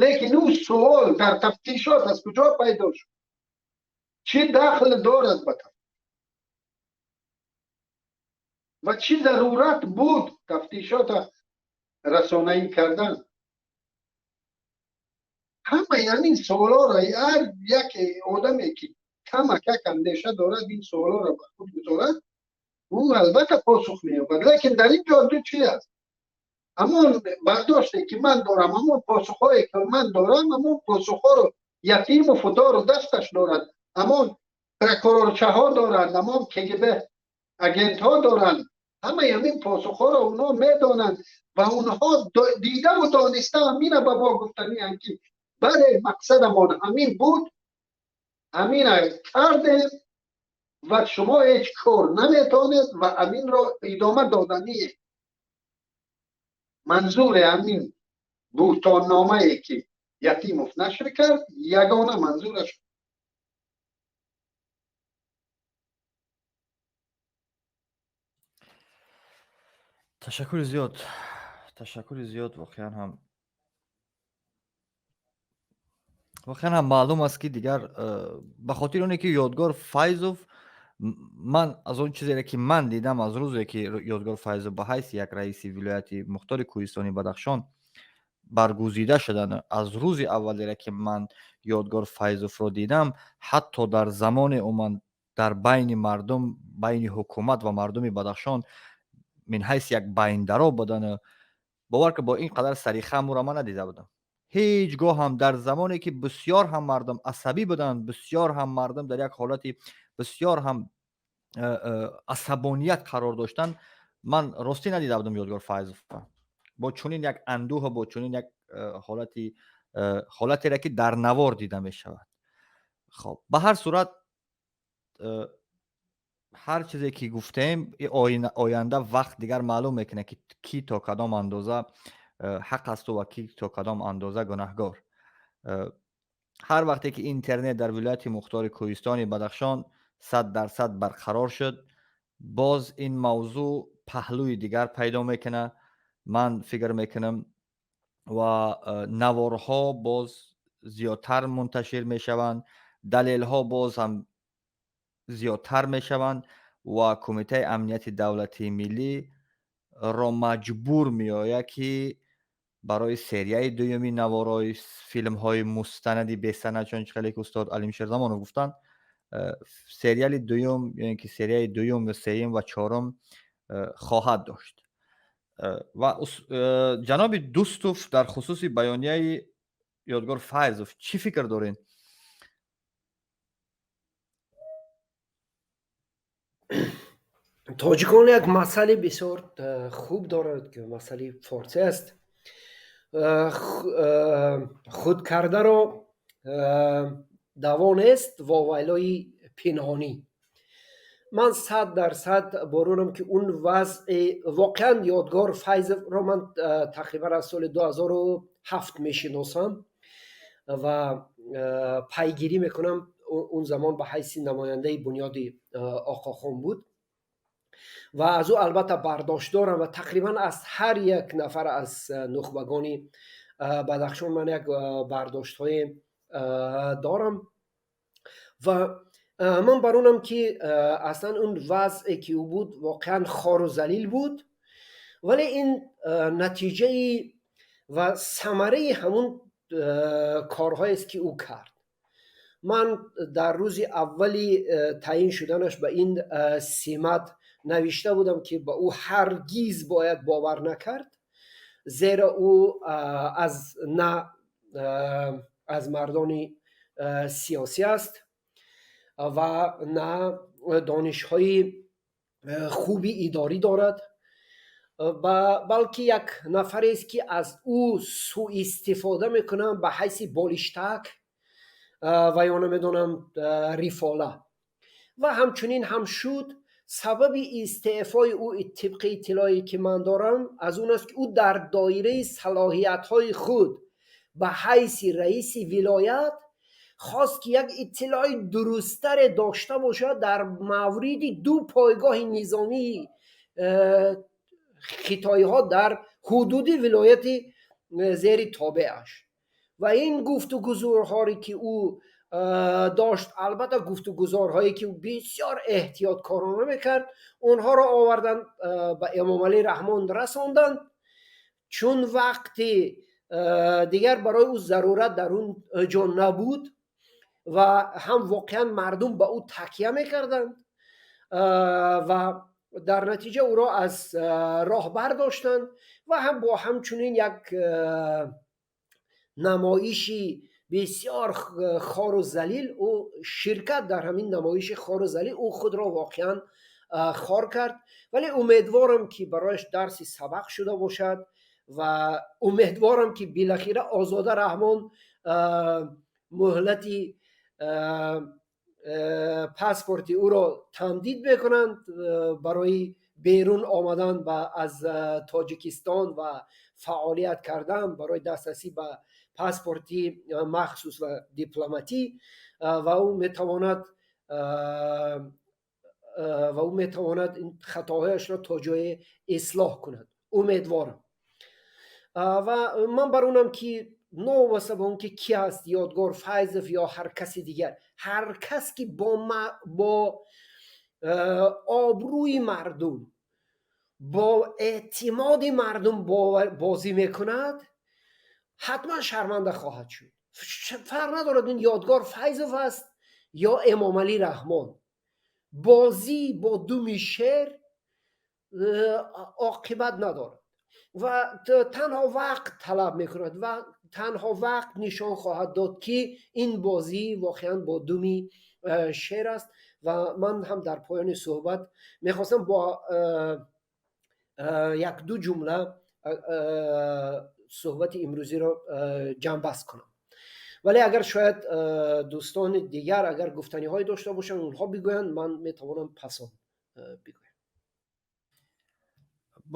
лекин ӯ суол дар тафтишот аз куҷо пайдо шуд? Чӣ дахл дорад ба тафтиш ва чӣ зарурат буд тафтишота расонаӣ кардан? Ҳамаи ҳамин суолҳоро ҳар як одаме, ки камакак андеша дорад, ин суолҳоро ба худ гузорад, ӯ албатта посух меёбад. Лекин дар ин ҷо ду чи аст: ҳамон бардоште, ки ман дорам, ҳамон посухҳое, ки ман дорам, ҳамон посухҳоро Ятиму Фудору дасташ дорад, ҳамон прокурорчаҳо доранд, ҳамон КГБ агентҳо доранд. Ҳамаи ҳамин посухҳоро онҳо медонанд ва онҳо дидаву дониста ҳамина ба мо гуфтанианд, ки бале, мақсадамон ҳамин буд, ҳамина кардем ва шумо ҳеҷ кор наметонед ва ҳаминро идома додание. Манзури ҳамин буҳтонномае, ки Ятимов нашр кард, ягона манзураш. Ташаккури зиёд, ташаккури зиёд. Воқеан ҳам маълум аст, ки дигар ба хотири оне ки Ёдгор Файзов, ман аз он чизере, ки ман дидам, аз рӯзе ки Ёдгор Файзов ба ҳайси як раиси вилояти мухтори кӯҳистони Бадахшон баргузида шуданд, аз рӯзи аввалере ки ман Ёдгор Файзовро дидам, ҳатто дар замоне ӯ дар байни мардум, байни ҳукумат ва мардуми Бадахшон мин ҳайси як байндаро будан, бовар ки бо ин қадар сарихам ӯро ман надида будам. Ҳеҷ гоҳ ҳам дар замоне ки бисёр ҳам мардум асабӣ буданд, бисёр ҳам мардум дар як ҳолати бисёр ҳам асабоният қарор доштанд, ман ростӣ надида будам Ёдгор Файзовро бо чунин як андӯҳу бо чунин як ҳолатере ки дар навор дида мешавад. Хоб, ба ҳар сурат, ҳар чизе ки гуфтем, оянда вақт дигар маълум мекунад, ки кӣ то кадом андоза ҳақ асту ва кӣ то кадом андоза гунаҳгор. Ҳар вақте ки интернет дар вилояти мухтори Кӯҳистони Бадахшон 100% барқарор шуд, боз ин мавзӯъ паҳлӯи дигар пайдо мекунад, ман фикр мекунам, ва наворҳо боз зиёдтар мунташир мешаванд, далелҳо боз ҳам зиёдтар мешаванд ва Кумитаи амнияти давлатии миллӣ ро маҷбур меояд, ки барои серияи дуюми наворҳои филмҳои мустанади бесанад, чун хеле ки устод Алим Шерзамонов гуфтанд, сериали дуюм ё ин ки серияи дуюм ё сеюм ва чорум хоҳад дошт. Ва ҷаноби Дустов, дар хусуси баёнияи Ёдгор Файзов чӣ фикр доред? Тоҷикон як масъали бисёр хуб дорад, ки масъали форсӣ аст. Худкардаро даво нест, вовайлои пинҳонӣ. Ман 100% борунам, ки он вазъи воқеан Ёдгор Файзовро ман тақрибан аз соли 2007 мешиносам ва пайгирӣ мекунам. Он замон ба ҳайси намояндаи бунёди Оқохон буд ва аз ӯ албатта бардошт дорам ва тақрибан аз ҳар як нафар аз нухбагони Бадахшон ман як бардоштҳое дорам ва ман бар онам, ки аслан он вазъе ки ӯ буд, воқеан хору залил буд, вале ин натиҷаи ва самараи ҳамун корҳоест, ки ӯ кард. Ман дар рӯзи аввали таъин шуданаш ба ин симат навишта будам, ки ба ӯ ҳаргиз бояд бовар накард, зеро ӯ аз на аз мардони сиёсӣ аст ва на донишҳои хуби идорӣ дорад, балки як нафарест, ки аз ӯ сӯистифода мекунанд ба ҳайси болиштак ва ё намедонам рифола. Ва ҳамчунин ҳам шуд. Сабаби истеъфои ӯ, тибқи иттилоие ки ман дорам, аз он аст, ки ӯ дар доираи салоҳиятҳои худ ба ҳайси раиси вилоят хост, ки як иттилои дурусттаре дошта бошад дар мавриди ду пойгоҳи низомии хитоиҳо дар ҳудуди вилояти зери тобеаш. Ва ин гуфтугузорҳое, ки ӯ дошт, албатта гуфтугузорҳое, ки ӯ бисёр эҳтиёткорона мекард, онҳоро оварданд, ба Эмомалӣ Раҳмон расонданд, чун вақти дигар барои ӯ зарурат дар он ҷо набуд ва ҳам воқеан мардум ба ӯ такя мекарданд ва дар натиҷа ӯро аз роҳ бардоштанд ва ҳам бо ҳамчунин як намоиши бисёр хору залил ӯ ширкат дар ҳамин намоиши хору залил ӯ худро воқеан хор кард. Вале умедворам, ки барояш дарси сабақ шуда бошад ва умедворам, ки билахира Озода Раҳмон муҳлати паспорти ӯро тамдид мекунанд барои берун омадан аз Тоҷикистон ва фаъолият кардан барои дастрасӣ ба паспорти махсус ва дипломатӣ ва ӯ метавонад ин хатоҳояшро то ҷое ислоҳ кунад, умедворам. Ва ман бар онам, ки новобаста ба он ки кӣ ҳаст, Ёдгор Файзов ё ҳар каси дигар, ҳар кас ки бо обрӯи мардум, бо эътимоди мардум бозӣ мекунад, ҳатман шарманда хоҳад шуд. Фарқ надорад, ин Ёдгор Файзов аст ё Эмомалӣ Раҳмон. Бозӣ бо думи шер оқибат надорад ва танҳо вақт талаб мекунад ва Танҳо вақт нишон хоҳад дод, ки ин бозӣ воқеан бо думи шер аст. Ва ман ҳам дар поёни суҳбат мехостам бо якду ҷумла суҳбати имрӯзиро ҷамъбаст кунам, вале агар шояд дӯстони дигар агар гуфтаниҳое дошта бошанд, онҳо бигӯянд, ман метавонам пасон бигӯям.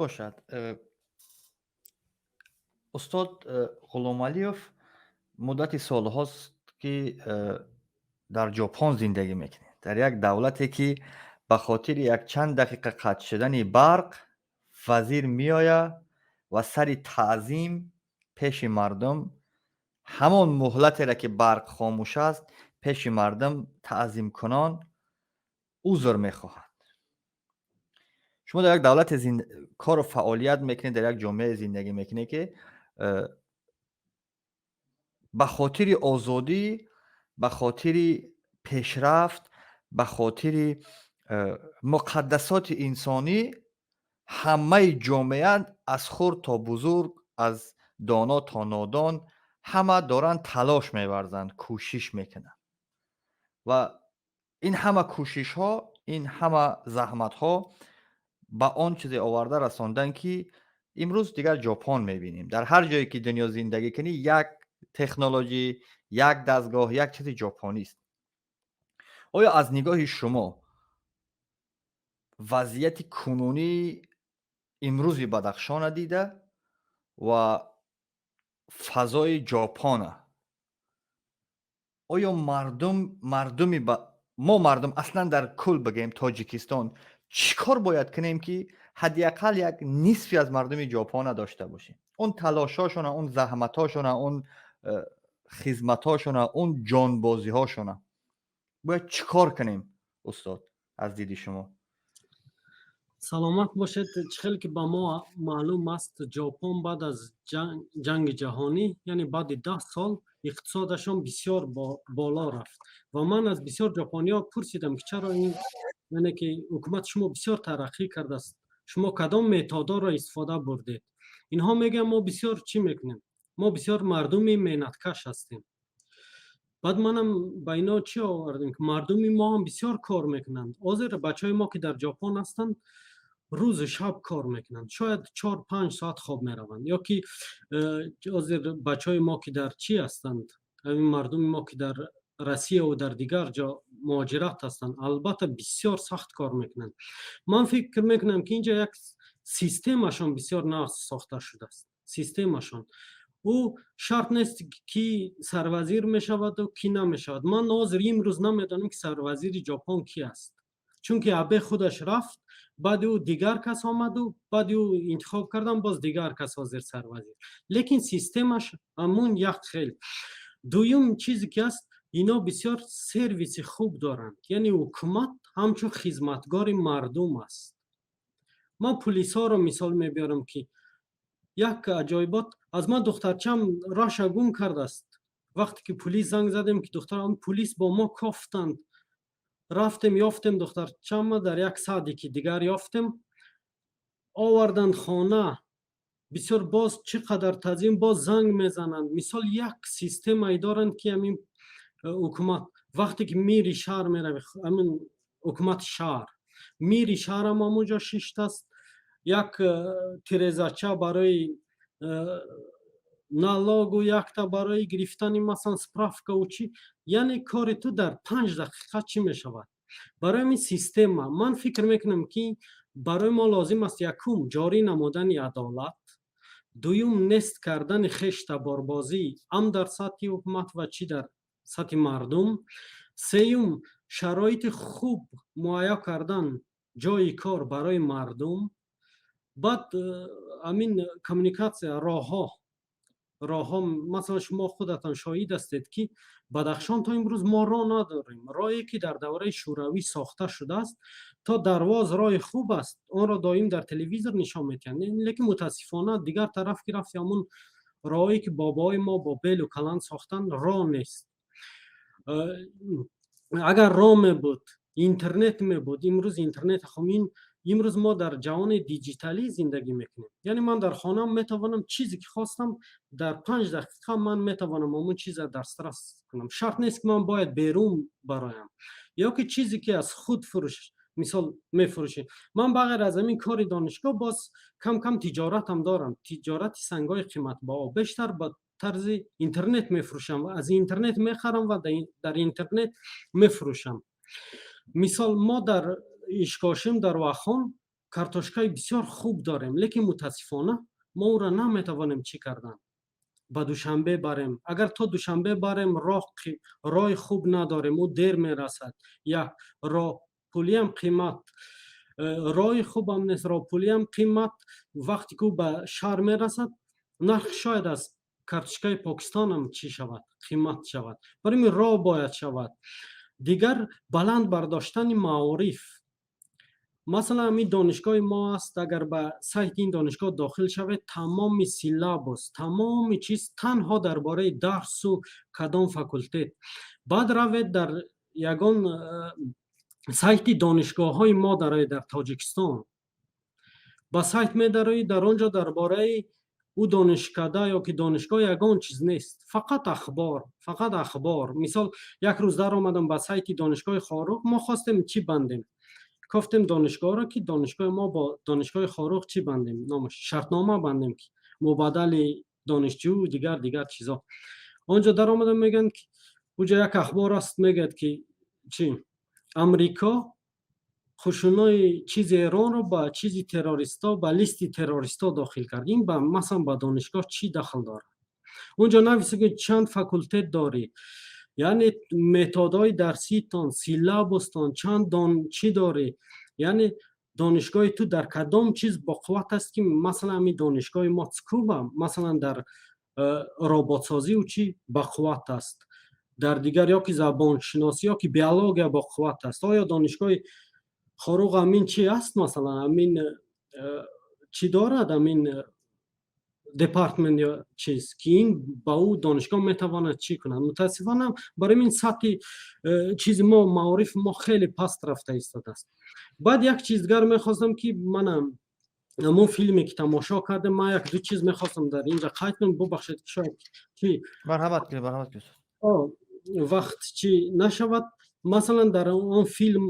Бошад. Устод Ғуломалиев муддати солҳост, ки дар Ҷопон зиндагӣ мекунед, дар як давлате, ки ба хотири якчанд дақиқа қатъ шудани барқ вазир меояд ва сари таъзим пеши мардум, ҳамон муҳлатеро, ки барқ хомӯш аст, пеши мардум таъзимкунон узр мехоҳад. Шумо дар як давлате кору фаъолият мекунед, дар як ҷомеае зиндагӣ мекунед, ки ба хотири озодӣ, ба хотири пешрафт, ба хотири муқаддасоти инсонӣ ҳамаи ҷомеа, аз хурд то бузург, аз доно то нодон, ҳама доранд талош меварзанд, кӯшиш мекунанд ва ин ҳама кӯшишҳо, ин ҳама заҳматҳо ба он чизе оварда расонданд, ки имрӯз дигар Ҷопон мебинем. Дар ҳар ҷое ки дунё зиндагӣ кунӣ, як технологӣ, як дастгоҳ, як чизи ҷопонист. Оё аз нигоҳи шумо вазъияти кунунии имрӯзи Бадахшона дида ва фазои Ҷопона, оё мардум, мардуми мо, мардум, аслан дар кул бигӯем, Тоҷикистон, чӣ кор бояд кунем, ки ҳадди ақал як нисфи аз мардуми Ҷопона дошта бошем, он талошҳошона, он заҳматҳошона, он хизматҳошона, он ҷонбозиҳошона? Бояд чӣ кор кунем, устод, аз диди шумо? Саломат бошед. Чӣ хеле ки ба мо маълум аст, Ҷопон баъд аз ҷанги ҷаҳонӣ, яъне баъди 10 сол, иқтисодашон бисёр боло рафт. Ва ман аз бисёр ҷопониҳо пурсидам, ки чаро ин, яъне ки ҳукумати шумо бисёр тараққӣ кардааст, шумо кадом методҳоро истифода бурдед? Инҳо мегӯянд: «Мо бисёр чӣ мекунем, мо бисёр мардуми меҳнаткаш ҳастем». Баъд манам ба ино чӣ овардем, ки мардуми мо ҳам бисёр кор мекунанд. Ҳозир бачаҳои мо, ки дар Ҷопон ҳастанд, рӯзу шаб кор мекунанд, шояд 4-5 соат хоб мераванд. Ё ки ҳозир бачаҳои мо, ки дар чӣ ҳастанд, ҳамин мардуми мо, ки дар Россияву дар дигар ҷо муҳоҷират ҳастанд, албатта, бисёр сахт кор мекунанд. Ман фикр мекунам, ки инҷа як системашон бисёр нағз сохта шудааст. Системашон ӯ шарт нест, ки сарвазир мешаваду ки намешавад. Ман ҳозир имрӯз намедонам, ки сарвазири Ҷопон ки аст, чунки Абе худаш рафт, баъди ӯ дигар кас омаду баъди ӯ интихоб кардам, боз дигар кас ҳозир сарвазир, лекин системаш ҳамун як хел. Дуюм чизе ки аст, ино бисёр сервиси хуб доранд, яъне ҳукумат ҳамчун хизматгори мардум аст. Ман пулисҳоро мисол мебиёрам, ки як аҷоибот аз ман: духтарчам роҳша гум кардааст. Вақте ки пулис занг задем, ки духтарам, пулис бо мо кофтанд, рафтем, ёфтем духтарчама, дар як садики дигар ёфтем, оварданд хона. Бисёр боз чӣ қадар тазим, боз занг мезананд. Мисол, як системае доранд, ки ҳамин ҳукумат, вақте ки мири шаҳр мерави, ҳамин ҳукумати шаҳр, мири шаҳрам ҳамонҷо шиштааст, як тирезача барои налогу, якта барои гирифтани, масалан, справкаву чӣ, яъне кори ту дар 5 дақиқа чӣ мешавад. Барои ҳамин система ман фикр мекунам, ки барои мо лозим аст: якум, ҷорӣ намудани адолат, дуюм, нест кардани хештаборбозӣ ҳам дар сатҳи ҳукумат ва чӣ дар сатҳи мардум, сеюм, шароити хуб муҳайё кардан ҷойи кор барои мардум, баъд ҳамин коммуникатсия, роҳҳо. Масалан, шумо худатон шоҳид ҳастед, ки Бадахшон то имрӯз мо роҳ надорем. Роҳе, ки дар давраи Шӯравӣ сохта шудааст, то Дарвоз роҳи хуб аст, онро доим дар телевизор нишон медиҳанд, лекин мутаассифона дигар тараф ки рафти, ҳамун роҳое, ки бобоҳои мо бо белу каланд сохтанд, роҳ нест. Агар роҳ мебуд, интернет мебуд, имрӯз интернет хом ин Имрӯз мо дар ҷаҳони диҷиталӣ зиндагӣ мекунем, яъне ман дар хонаам метавонам чизе ки хостам, дар 5 дақиқа ман метавонам ҳамон чиза дастрас кунам. Шарт нест, ки ман бояд берун бароям ё ки чизе ки аз худ фурӯш, мисол, мефурӯшем. Ман ба ғайр аз ҳамин кори донишгоҳ боз кам кам тиҷоратам дорам, тиҷорати сангҳои қиматбаҳо. Бештар ба тарзи интернет мефурӯшам ва аз интернет мехарам ва дар интернет мефурӯшам. Мисол, мо дар Ишкошим, дар Вахон картошкаи бисёр хуб дорем, лекин мутаассифона мо ӯро наметавонем чӣ кардан, ба Душанбе барем. Агар то Душанбе барем, роҳи хуб надорем, ӯ дер мерасад. Як роҳ пулиам қимат, роҳи хубам нест, роҳпулиам қимат. Вақте ки ӯ ба шаҳр мерасад, нарх шояд аз картошкаи Покистонам чӣ шавад, қимат шавад. Барои ин роҳ бояд шавад. Дигар баланд бардоштани маориф. Масалан, ҳамин донишгоҳи мо аст. Агар ба сайти ин донишгоҳ дохил шавед, тамоми syllabus, тамоми чиз танҳо дар бораи дарсу кадом факултет. Баъд равед дар ягон сайти донишгоҳҳои мо дар Тоҷикистон, ба сайт медароӣ, дар он ҷо дар бораи ӯ донишкада ё ки донишгоҳ ягон чиз нест, фақат ахбор, фақат ахбор. Мисол, як рӯз даромадам ба сайти донишгоҳи Хоруғ. Мо хостем чӣ бандем, кофтем донишгоҳро, ки донишгоҳи мо бо донишгоҳи Хоруғ чӣ бандем, номаш шартнома бандем, ки мубаддали донишҷӯ, дигар дигар чизо. Он ҷо даромадам, мегӯянд, ки уҷо як ахбор аст, мегӯяд, ки чӣ Амрико хушунои чизи Эронро ба чизи террористо, ба листи террористо дохил кард. Ин ба, масалан, ба донишгоҳ чӣ дахл дорад? Он ҷо нависа, ки чанд факултет дорӣ, яъне методҳои дарситон, syllabus тон чанд дон чӣ дорӣ, яъне донишгоҳи ту дар кадом чиз боқувват аст, ки масалан ҳамин донишгоҳи мо Цукуба, масалан, дар роботсозию чӣ бақувват аст, дар дигар ё ки забоншиносӣ, ё ки биология боқувват аст. Оё донишгоҳи Хоруғ ҳамин чӣ аст, масалан, ҳамин чӣ дорад, ҳамин департмент ё чиз, ки ин ба ӯ донишгоҳ метавонад чӣ кунад? Мутаассифона, барои ин сатҳи чизи мо, маорифи мо хеле паст рафта истодааст. Баъд як чиз дигар мехостам, ки манам ҳамон филме ки тамошо кардем, ман як ду чиз мехостам дар инҷа қайд кунам. Бубахшед, ки шояд чи Марҳамат кунед, марҳамат кунед. Вақт чӣ нашавад. Масалан, дар он филм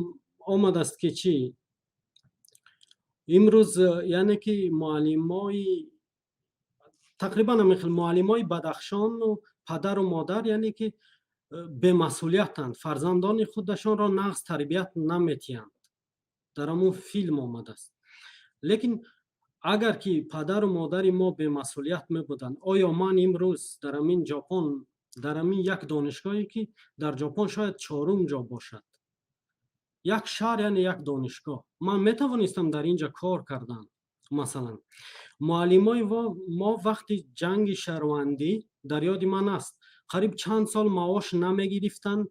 омадааст, ки чӣ имрӯз, яъне ки муаллимои, тақрибан ҳамин хел муаллимои Бадахшону падару модар, яъне ки бемасъулиятанд, фарзандони худашонро нағз тарбият наметиҳанд. Дар ҳамон филм омадааст. Лекин агар ки падару модари мо бемасъулият мебуданд, оё ман имрӯз дар ҳамин Ҷопон, дар ҳамин як донишгоҳе, ки дар Ҷопон шояд чорум ҷо бошад, як шаҳр, яъне як донишгоҳ, ман метавонистам дар ин ҷо кор кардан? Масалан, муаллимои мо вақти ҷанги шаҳрвандӣ, дар ёди ман аст, қариб чанд сол маош намегирифтанд,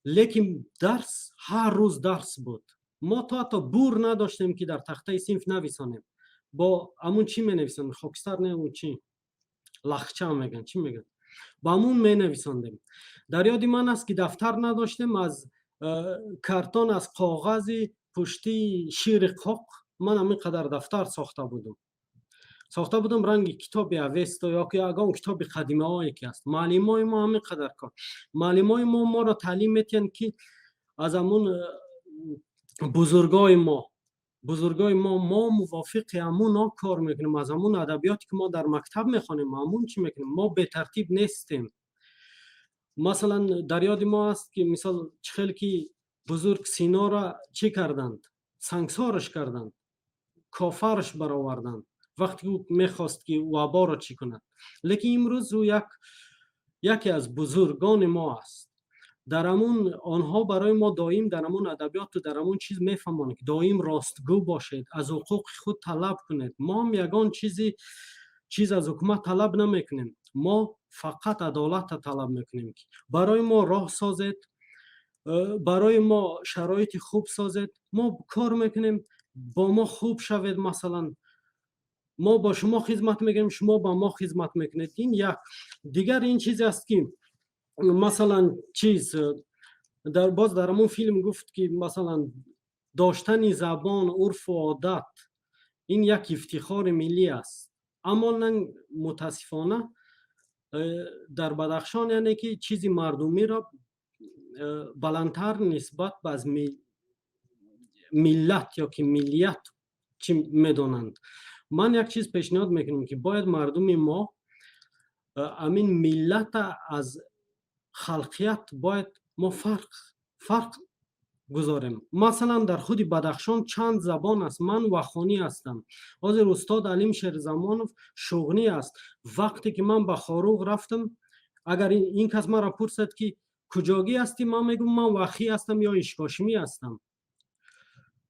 лекин дарс, ҳар рӯз дарс буд. Мо то ҳатто бур надоштем, ки дар тахтаи синф нависонем. Бо ҳамун чӣ менависанд, хокистар не, чӣ, лахча мегӯянд, чӣ мегӯянд, ба ҳамун менависондем. Дар ёди ман аст, ки дафтар надоштем, аз картон, аз коғази пуштии шири қоқ ман ҳамин қадар дафтар сохта будам, ранги китоби Авесто ё ки ягон китоби қадимаҳое ки аст. Муаллимои мо ҳамин қадар кор, муаллимои мо моро таълим метиҳанд, ки аз ҳамун бузургои мо мо мувофиқи ҳамуно кор мекунем, аз ҳамун адабиёте ки мо дар мактаб мехонем, ҳамун чӣ мекунем. Мо бетартиб нестем. Масалан, дар ёди мо аст, ки мисол, чӣ хел ки бузург Синора чӣ карданд, сангсораш карданд, кофараш бароварданд, вақте ӯ мехост, ки ваборо чӣ кунад. Лекин имрӯз ӯ яке аз бузургони мо аст. Дар ҳамун онҳо барои мо доим дар ҳамун адабиёту дар ҳамун чиз мефаҳмонанд, ки доим ростгӯ бошед, аз ҳуқуқи худ талаб кунед. Мо ҳам ягон чизи чиз аз ҳукумат талаб намекунем, мо фақат адолатро талаб мекунем, ки барои мо роҳ созед, барои мо шароити хуб созед, мо кор мекунем, бо мо хуб шавед. Масалан, мо бо шумо хизмат мекунем, шумо ба мо хизмат мекунед. Ин як. Дигар ин чизе аст, ки масалан, чиз дар боз дар ҳамон филм гуфт, ки масалан Доштани забон, урфу одат ин як ифтихори миллӣ аст. Аммо мутаассифона дар Бадахшон, яъне ки чизи мардумиро баландтар нисбат ба аз миллат ё ки миллият чӣ медонанд. Ман як чиз пешниҳод мекунам, ки бояд мардуми мо амин миллата аз халқият бояд мо фарқ гузорем. Масалан, дар худи Бадахшон чанд забон аст. Ман вахонӣ ҳастам, ҳозир устод Алим Шерзамонов шуғнӣ аст. Вақте ки ман ба Хоруғ рафтам, агар ин кас маро пурсад, ки куҷогӣ ҳастӣ, ман мегӯм, ман вахӣ ҳастам ё ишкошимӣ ҳастам.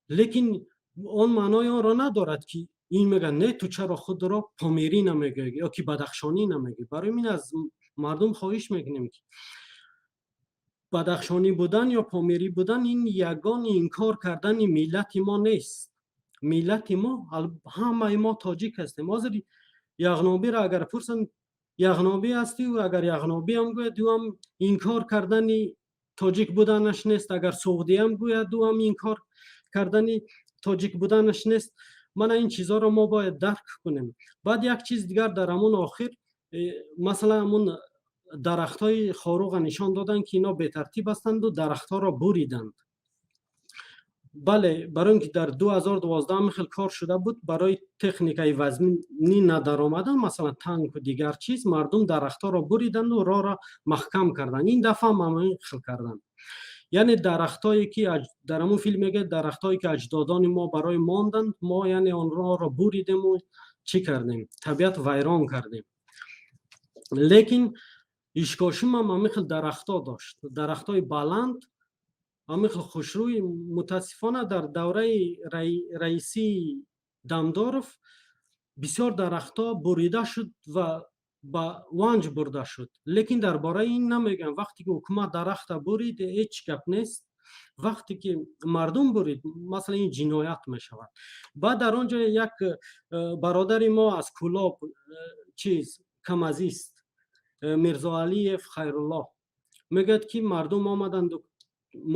Лекин он маънои онро надорад, ки ин мегӯяд: «Не, ту чаро худро помирӣ намегӯӣ ё ки бадахшонӣ намегӯӣ?» Барои ин аз мардум хоҳиш мекунем, ки бадахшонӣ будан ё помирӣ будан ин ягон инкор кардани миллати мо нест. Миллати мо, ҳамаи мо тоҷик ҳастем. Ҳозир яғнобиро агар пурсанд: «Яғнобӣ ҳастӣ?» Агар яғнобиам гӯяд, ӯам инкор кардани тоҷик буданаш нест. Агар суғдиам гӯяд, ӯам инкор кардани тоҷик буданаш нест. Мана ин чизҳоро мо бояд дарк кунем. Баъд як чиз дигар дар ҳамон охир, масалан, ҳамон дарахтҳои Хоруға нишон доданд, ки ино бетартиб ҳастанду дарахтҳоро буриданд. Бале, барои ин ки дар 2012 ҳамин хел кор шуда буд, барои техникаи вазнӣ надаромадан, масалан, танку дигар чиз, мардум дарахтҳоро буриданду роҳро маҳкам карданд. Ин дафъа ҳам ҳамин хел карданд. Яъне дарахтҳое ки дар ҳамон филм мегӯяд, дарахтҳое ки аҷдодони мо барои монданд, мо, яъне, онҳоро буридему чӣ кардем, табиат вайрон кардем. Лекин Ишкошим ҳам ҳамин хел дарахтҳо дошт, дарахтҳои баланд, ҳамин хел хушрӯй. Мутаассифона, дар давраи раисии Дамдоров бисёр дарахтҳо бурида шуд ва ба Ванҷ бурда шуд. Лекин дар бораи ин намегӯям. Вақте ки ҳукумат дарахта бурид, ҳеҷ гап нест, вақте ки мардум бурид, масалан, ин ҷиноят мешавад. Баъд дар он ҷо як бародари мо аз Кӯлоб, чиз, камазист Мирзоалиев Хайруллоҳ мегӯяд, ки мардум омаданду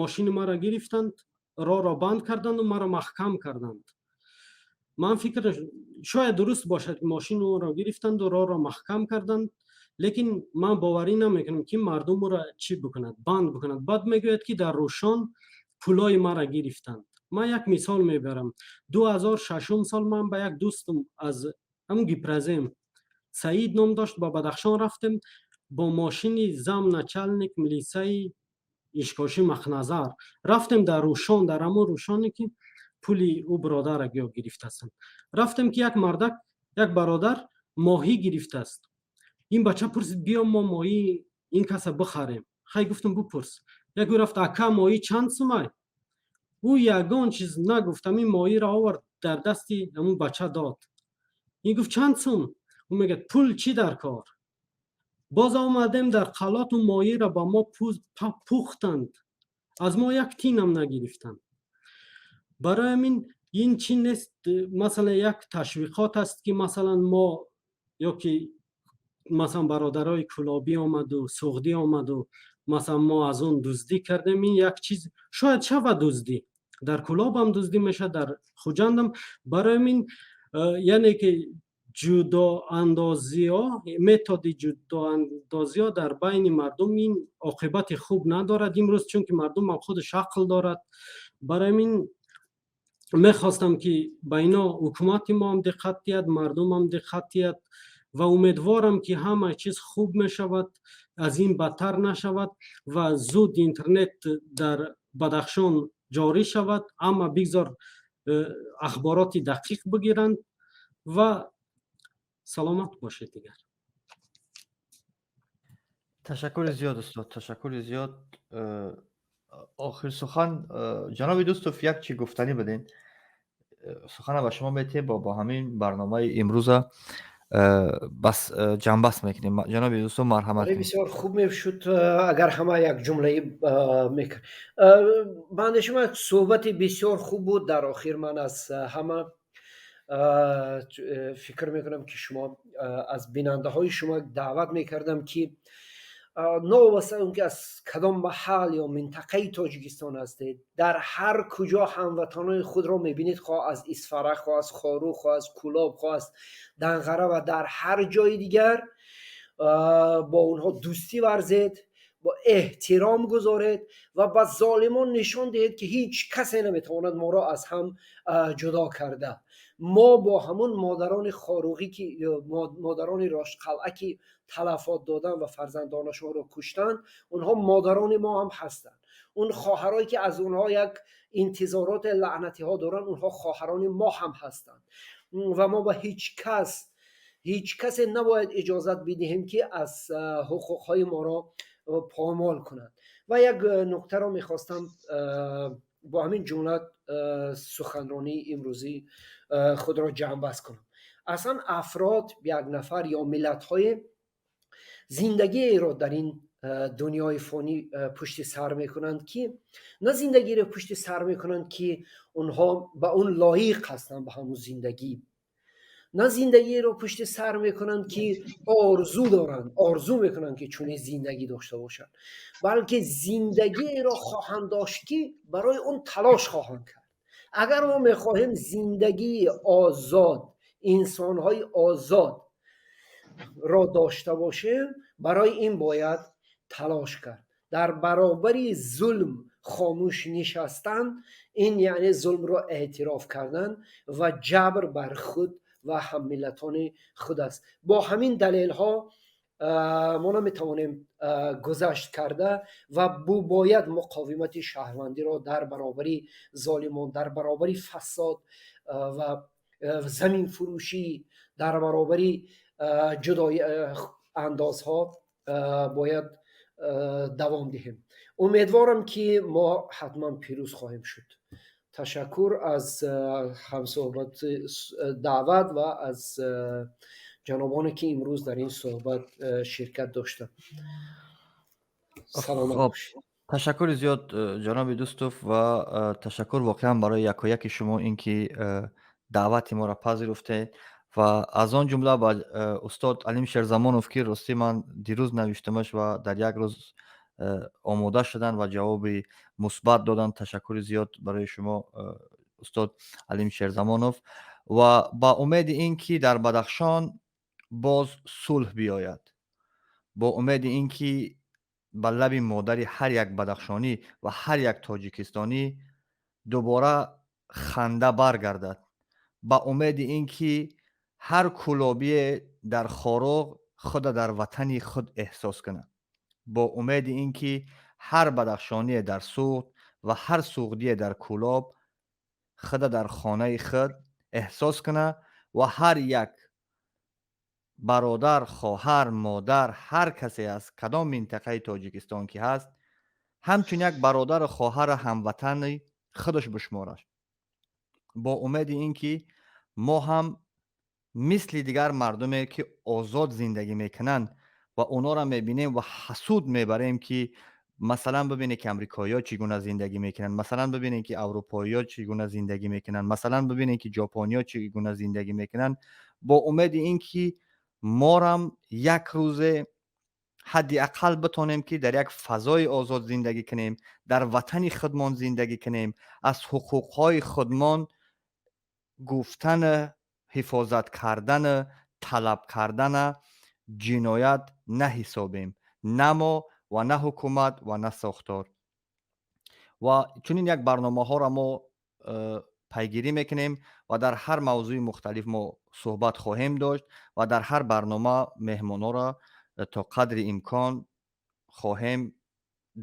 мошини маро гирифтанд, роҳро банд карданду маро маҳкам карданд. Ман фикр, шояд дуруст бошад, ки мошини ӯро гирифтанду роҳро маҳкам карданд, лекин ман боварӣ намекунам, ки мардум ӯро чӣ бикунад, банд бикунад. Баъд мегӯяд, ки дар Рӯшон пулои маро гирифтанд. Ман як мисол мебарам. 2006-ум сол ман ба як дӯстам аз ҳамун Гипрозем, Саид ном дошт, ба Бадахшон рафтем бо мошини зам начальник милисаи Ишкошӣ Махназар. Рафтем дар Рӯшон, дар ҳамон Рӯшоне ки пули ӯ бародара гӯё гирифтаастанд. Рафтем, ки як мардак, як бародар моҳӣ гирифтааст. Ин бача пурсид: «Биё, мо моҳии ин каса бихарем». Хай, гуфтам, бипурс. Яке рафт: «Ака, моҳӣ чанд сумай?» Ӯ ягон чиз нагуфт, ҳамин моҳиро овард, дар дасти ҳамун бача дод. Ин гуфт: «Чанд сум?» Ӯ мегӯяд: «Пул чӣ дар кор?» Боз омадем дар Қалот, ӯ моҳиро ба мо пухтанд, аз мо як тинам нагирифтанд. Барои ҳамин ин чӣ нест, масалан, як ташвиқот аст, ки масалан мо ё ки масалан бародарои кӯлобӣ омаду суғдӣ омаду, масалан, мо аз он дуздӣ кардем. Ин як чиз шояд шавад, дуздӣ дар Кӯлобам дуздӣ мешавад, дар Хуҷандам. Барои ҳамин, яъне ки ҷудоандозиҳо, методи ҷудоандозиҳо дар байни мардум ин оқибати хуб надорад имрӯз, чунки мардумам худаш ақл дорад. Барои ҳамин мехостам, ки ба ино ҳукумати моам диққат диҳад, мардумам диққат диҳад ва умедворам, ки ҳама чиз хуб мешавад, аз ин бадтар нашавад ва зуд интернет дар Бадахшон ҷорӣ шавад. Амма бигзор ахбороти дақиқ бигиранд ва саломат бошед дигар. Ташаккури зиёд, устод, ташаккури зиёд. Охир сухан, ҷаноби Дӯстов, як чӣ гуфтанӣ будем, сухана ба шумо метиҳем, бо ҳамин барномаи имрӯза бас ҷамъбаст мекунем. Ҷаноби Дӯстов, марҳамат. Бисёр хуб мешуд, агар ҳама як ҷумлаи мекард. Ба андешаи ман, суҳбати бисёр хуб буд. Дар охир ман аз ҳама фикр мекунам, ки шумо аз бинандаҳои шумо даъват мекардам, ки Новобаста он ки аз кадом маҳал ё минтақаи Тоҷикистон ҳастед, дар ҳар куҷо ҳамватанони худро мебинед, хоҳ аз Исфара, хоҳ аз Хоруғ, хоҳ аз Кӯлоб, хоҳ аз Данғара ва дар ҳар ҷои дигар, бо онҳо дӯстӣ варзед, бо эҳтиром гузоред ва ба золимон нишон диҳед, ки ҳеҷ касе наметавонад моро аз ҳам ҷудо карда. Мо бо ҳамун модарони хоруғӣ, ки модарони Роштқалъа, ки талафот доданд ва фарзандонашонро куштанд, онҳо модарони мо ҳам ҳастанд. Он хоҳарое ки аз онҳо як интизороти лаънатиҳо доранд, онҳо хоҳарони мо ҳам ҳастанд. Ва мо ба ҳеҷ кас, ҳеҷ касе набояд иҷозат бидиҳем, ки аз ҳуқуқҳои моро помол кунанд. Ва як нуктаро мехостам бо ҳамин ҷумла суханронии имрӯзӣ худро ҷамъбаст кунам. Аслан афрод, як нафар ё миллатҳое зиндагиеро дар ин дунёи фонӣ пушти сар мекунанд, ки на зиндагиро пушти сар мекунанд, ки онҳо ба он лоиқ ҳастанд, ба ҳамун зиндагӣ, на зиндагиеро пушти сар мекунанд, ки орзу доранд, орзу мекунанд, ки чунин зиндагӣ дошта бошанд, балки зиндагиеро хоҳанд дошт, ки барои он талош хоҳанд кард. Агар мо мехоҳем зиндагии озод, инсонҳои озод ро дошта бошем, барои ин бояд талош кард. Дар баробари зулм хомӯш нишастан, ин яъне зулмро эътироф кардан ва ҷабр бар худ ва ҳаммиллатони худ аст. Бо ҳамин далелҳо мо наметавонем гузашт карда ва бояд муқовимати шаҳрвандиро дар баробари золимон, дар баробари фасод ва заминфурӯшӣ, дар баробари ҷудои андозҳо бояд давом диҳем. Умедворам, ки мо ҳатман пирӯз хоҳем шуд. Ташаккур аз ҳамсӯҳбат, даъват ва аз ҷанобоне, ки имрӯз дар ин суҳбат ширкат доштанд. Саломат бошед. Ташаккури зиёд, ҷаноби Дӯстов, ва ташаккур воқеан барои якояки шумо, ин ки даъвати моро пазируфтед, ва аз он ҷумла ба устод Алим Шерзамонов, ки ростӣ ман дирӯз навиштамаш ва дар як рӯз омода шуданд ва ҷавоби мусбат доданд. Ташаккури зиёд барои шумо, устод Алим Шерзамонов, ва ба умеди ин ки дар Бадахшон боз сулҳ биёяд, бо умеди ин ки ба лаби модари ҳар як бадахшонӣ ва ҳар як тоҷикистонӣ дубора ханда баргардад, ба умеди ин ки ҳар кӯлобие дар Хоруғ худа дар ватани худ эҳсос кунад, бо умеди ин ки ҳар бадахшоние дар Суғд ва ҳар суғдие дар Кӯлоб худа дар хонаи худ эҳсос кунад ва ҳар як бародар, хоҳар, модар, ҳар касе аз кадом минтақаи Тоҷикистон ки ҳаст, ҳамчун як бародару хоҳару ҳамватани худаш бишморад, бо умеди ин ки мо ҳам мисли дигар мардуме, ки озод зиндагӣ мекунанд ва онҳоро мебинем ва ҳасуд мебарем, ки масалан бибинед, ки амрикоиҳо чӣ гуна зиндагӣ мекунанд, масалан бибинед, ки аврупоиҳо чӣ гуна зиндагӣ мекунанд, масалан бибинед, ки ҷопониҳо чӣ гуна зиндагӣ мекунанд, бо умеди ин ки морам як рӯзе ҳадди ақал битонем, ки дар як фазои озод зиндагӣ кунем, дар ватани худмон зиндагӣ кунем, аз ҳуқуқҳои худмон гуфтана, ҳифозат кардана, талаб кардана ҷиноят наҳисобем, на мо ва на ҳукумат ва на сохтор. Ва чунин як барномаҳоро мо пайгирӣ мекунем ва дар ҳар мавзӯи мухталиф мо суҳбат хоҳем дошт ва дар ҳар барнома меҳмонҳоро то қадри имкон хоҳем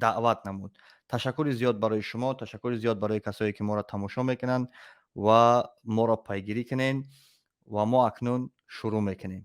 даъват намуд. Ташаккури зиёд барои шумо, ташаккури зиёд барои касое, ки моро тамошо мекунанд, ва моро пайгирӣ кунед, ва мо акнун шурӯъ мекунем.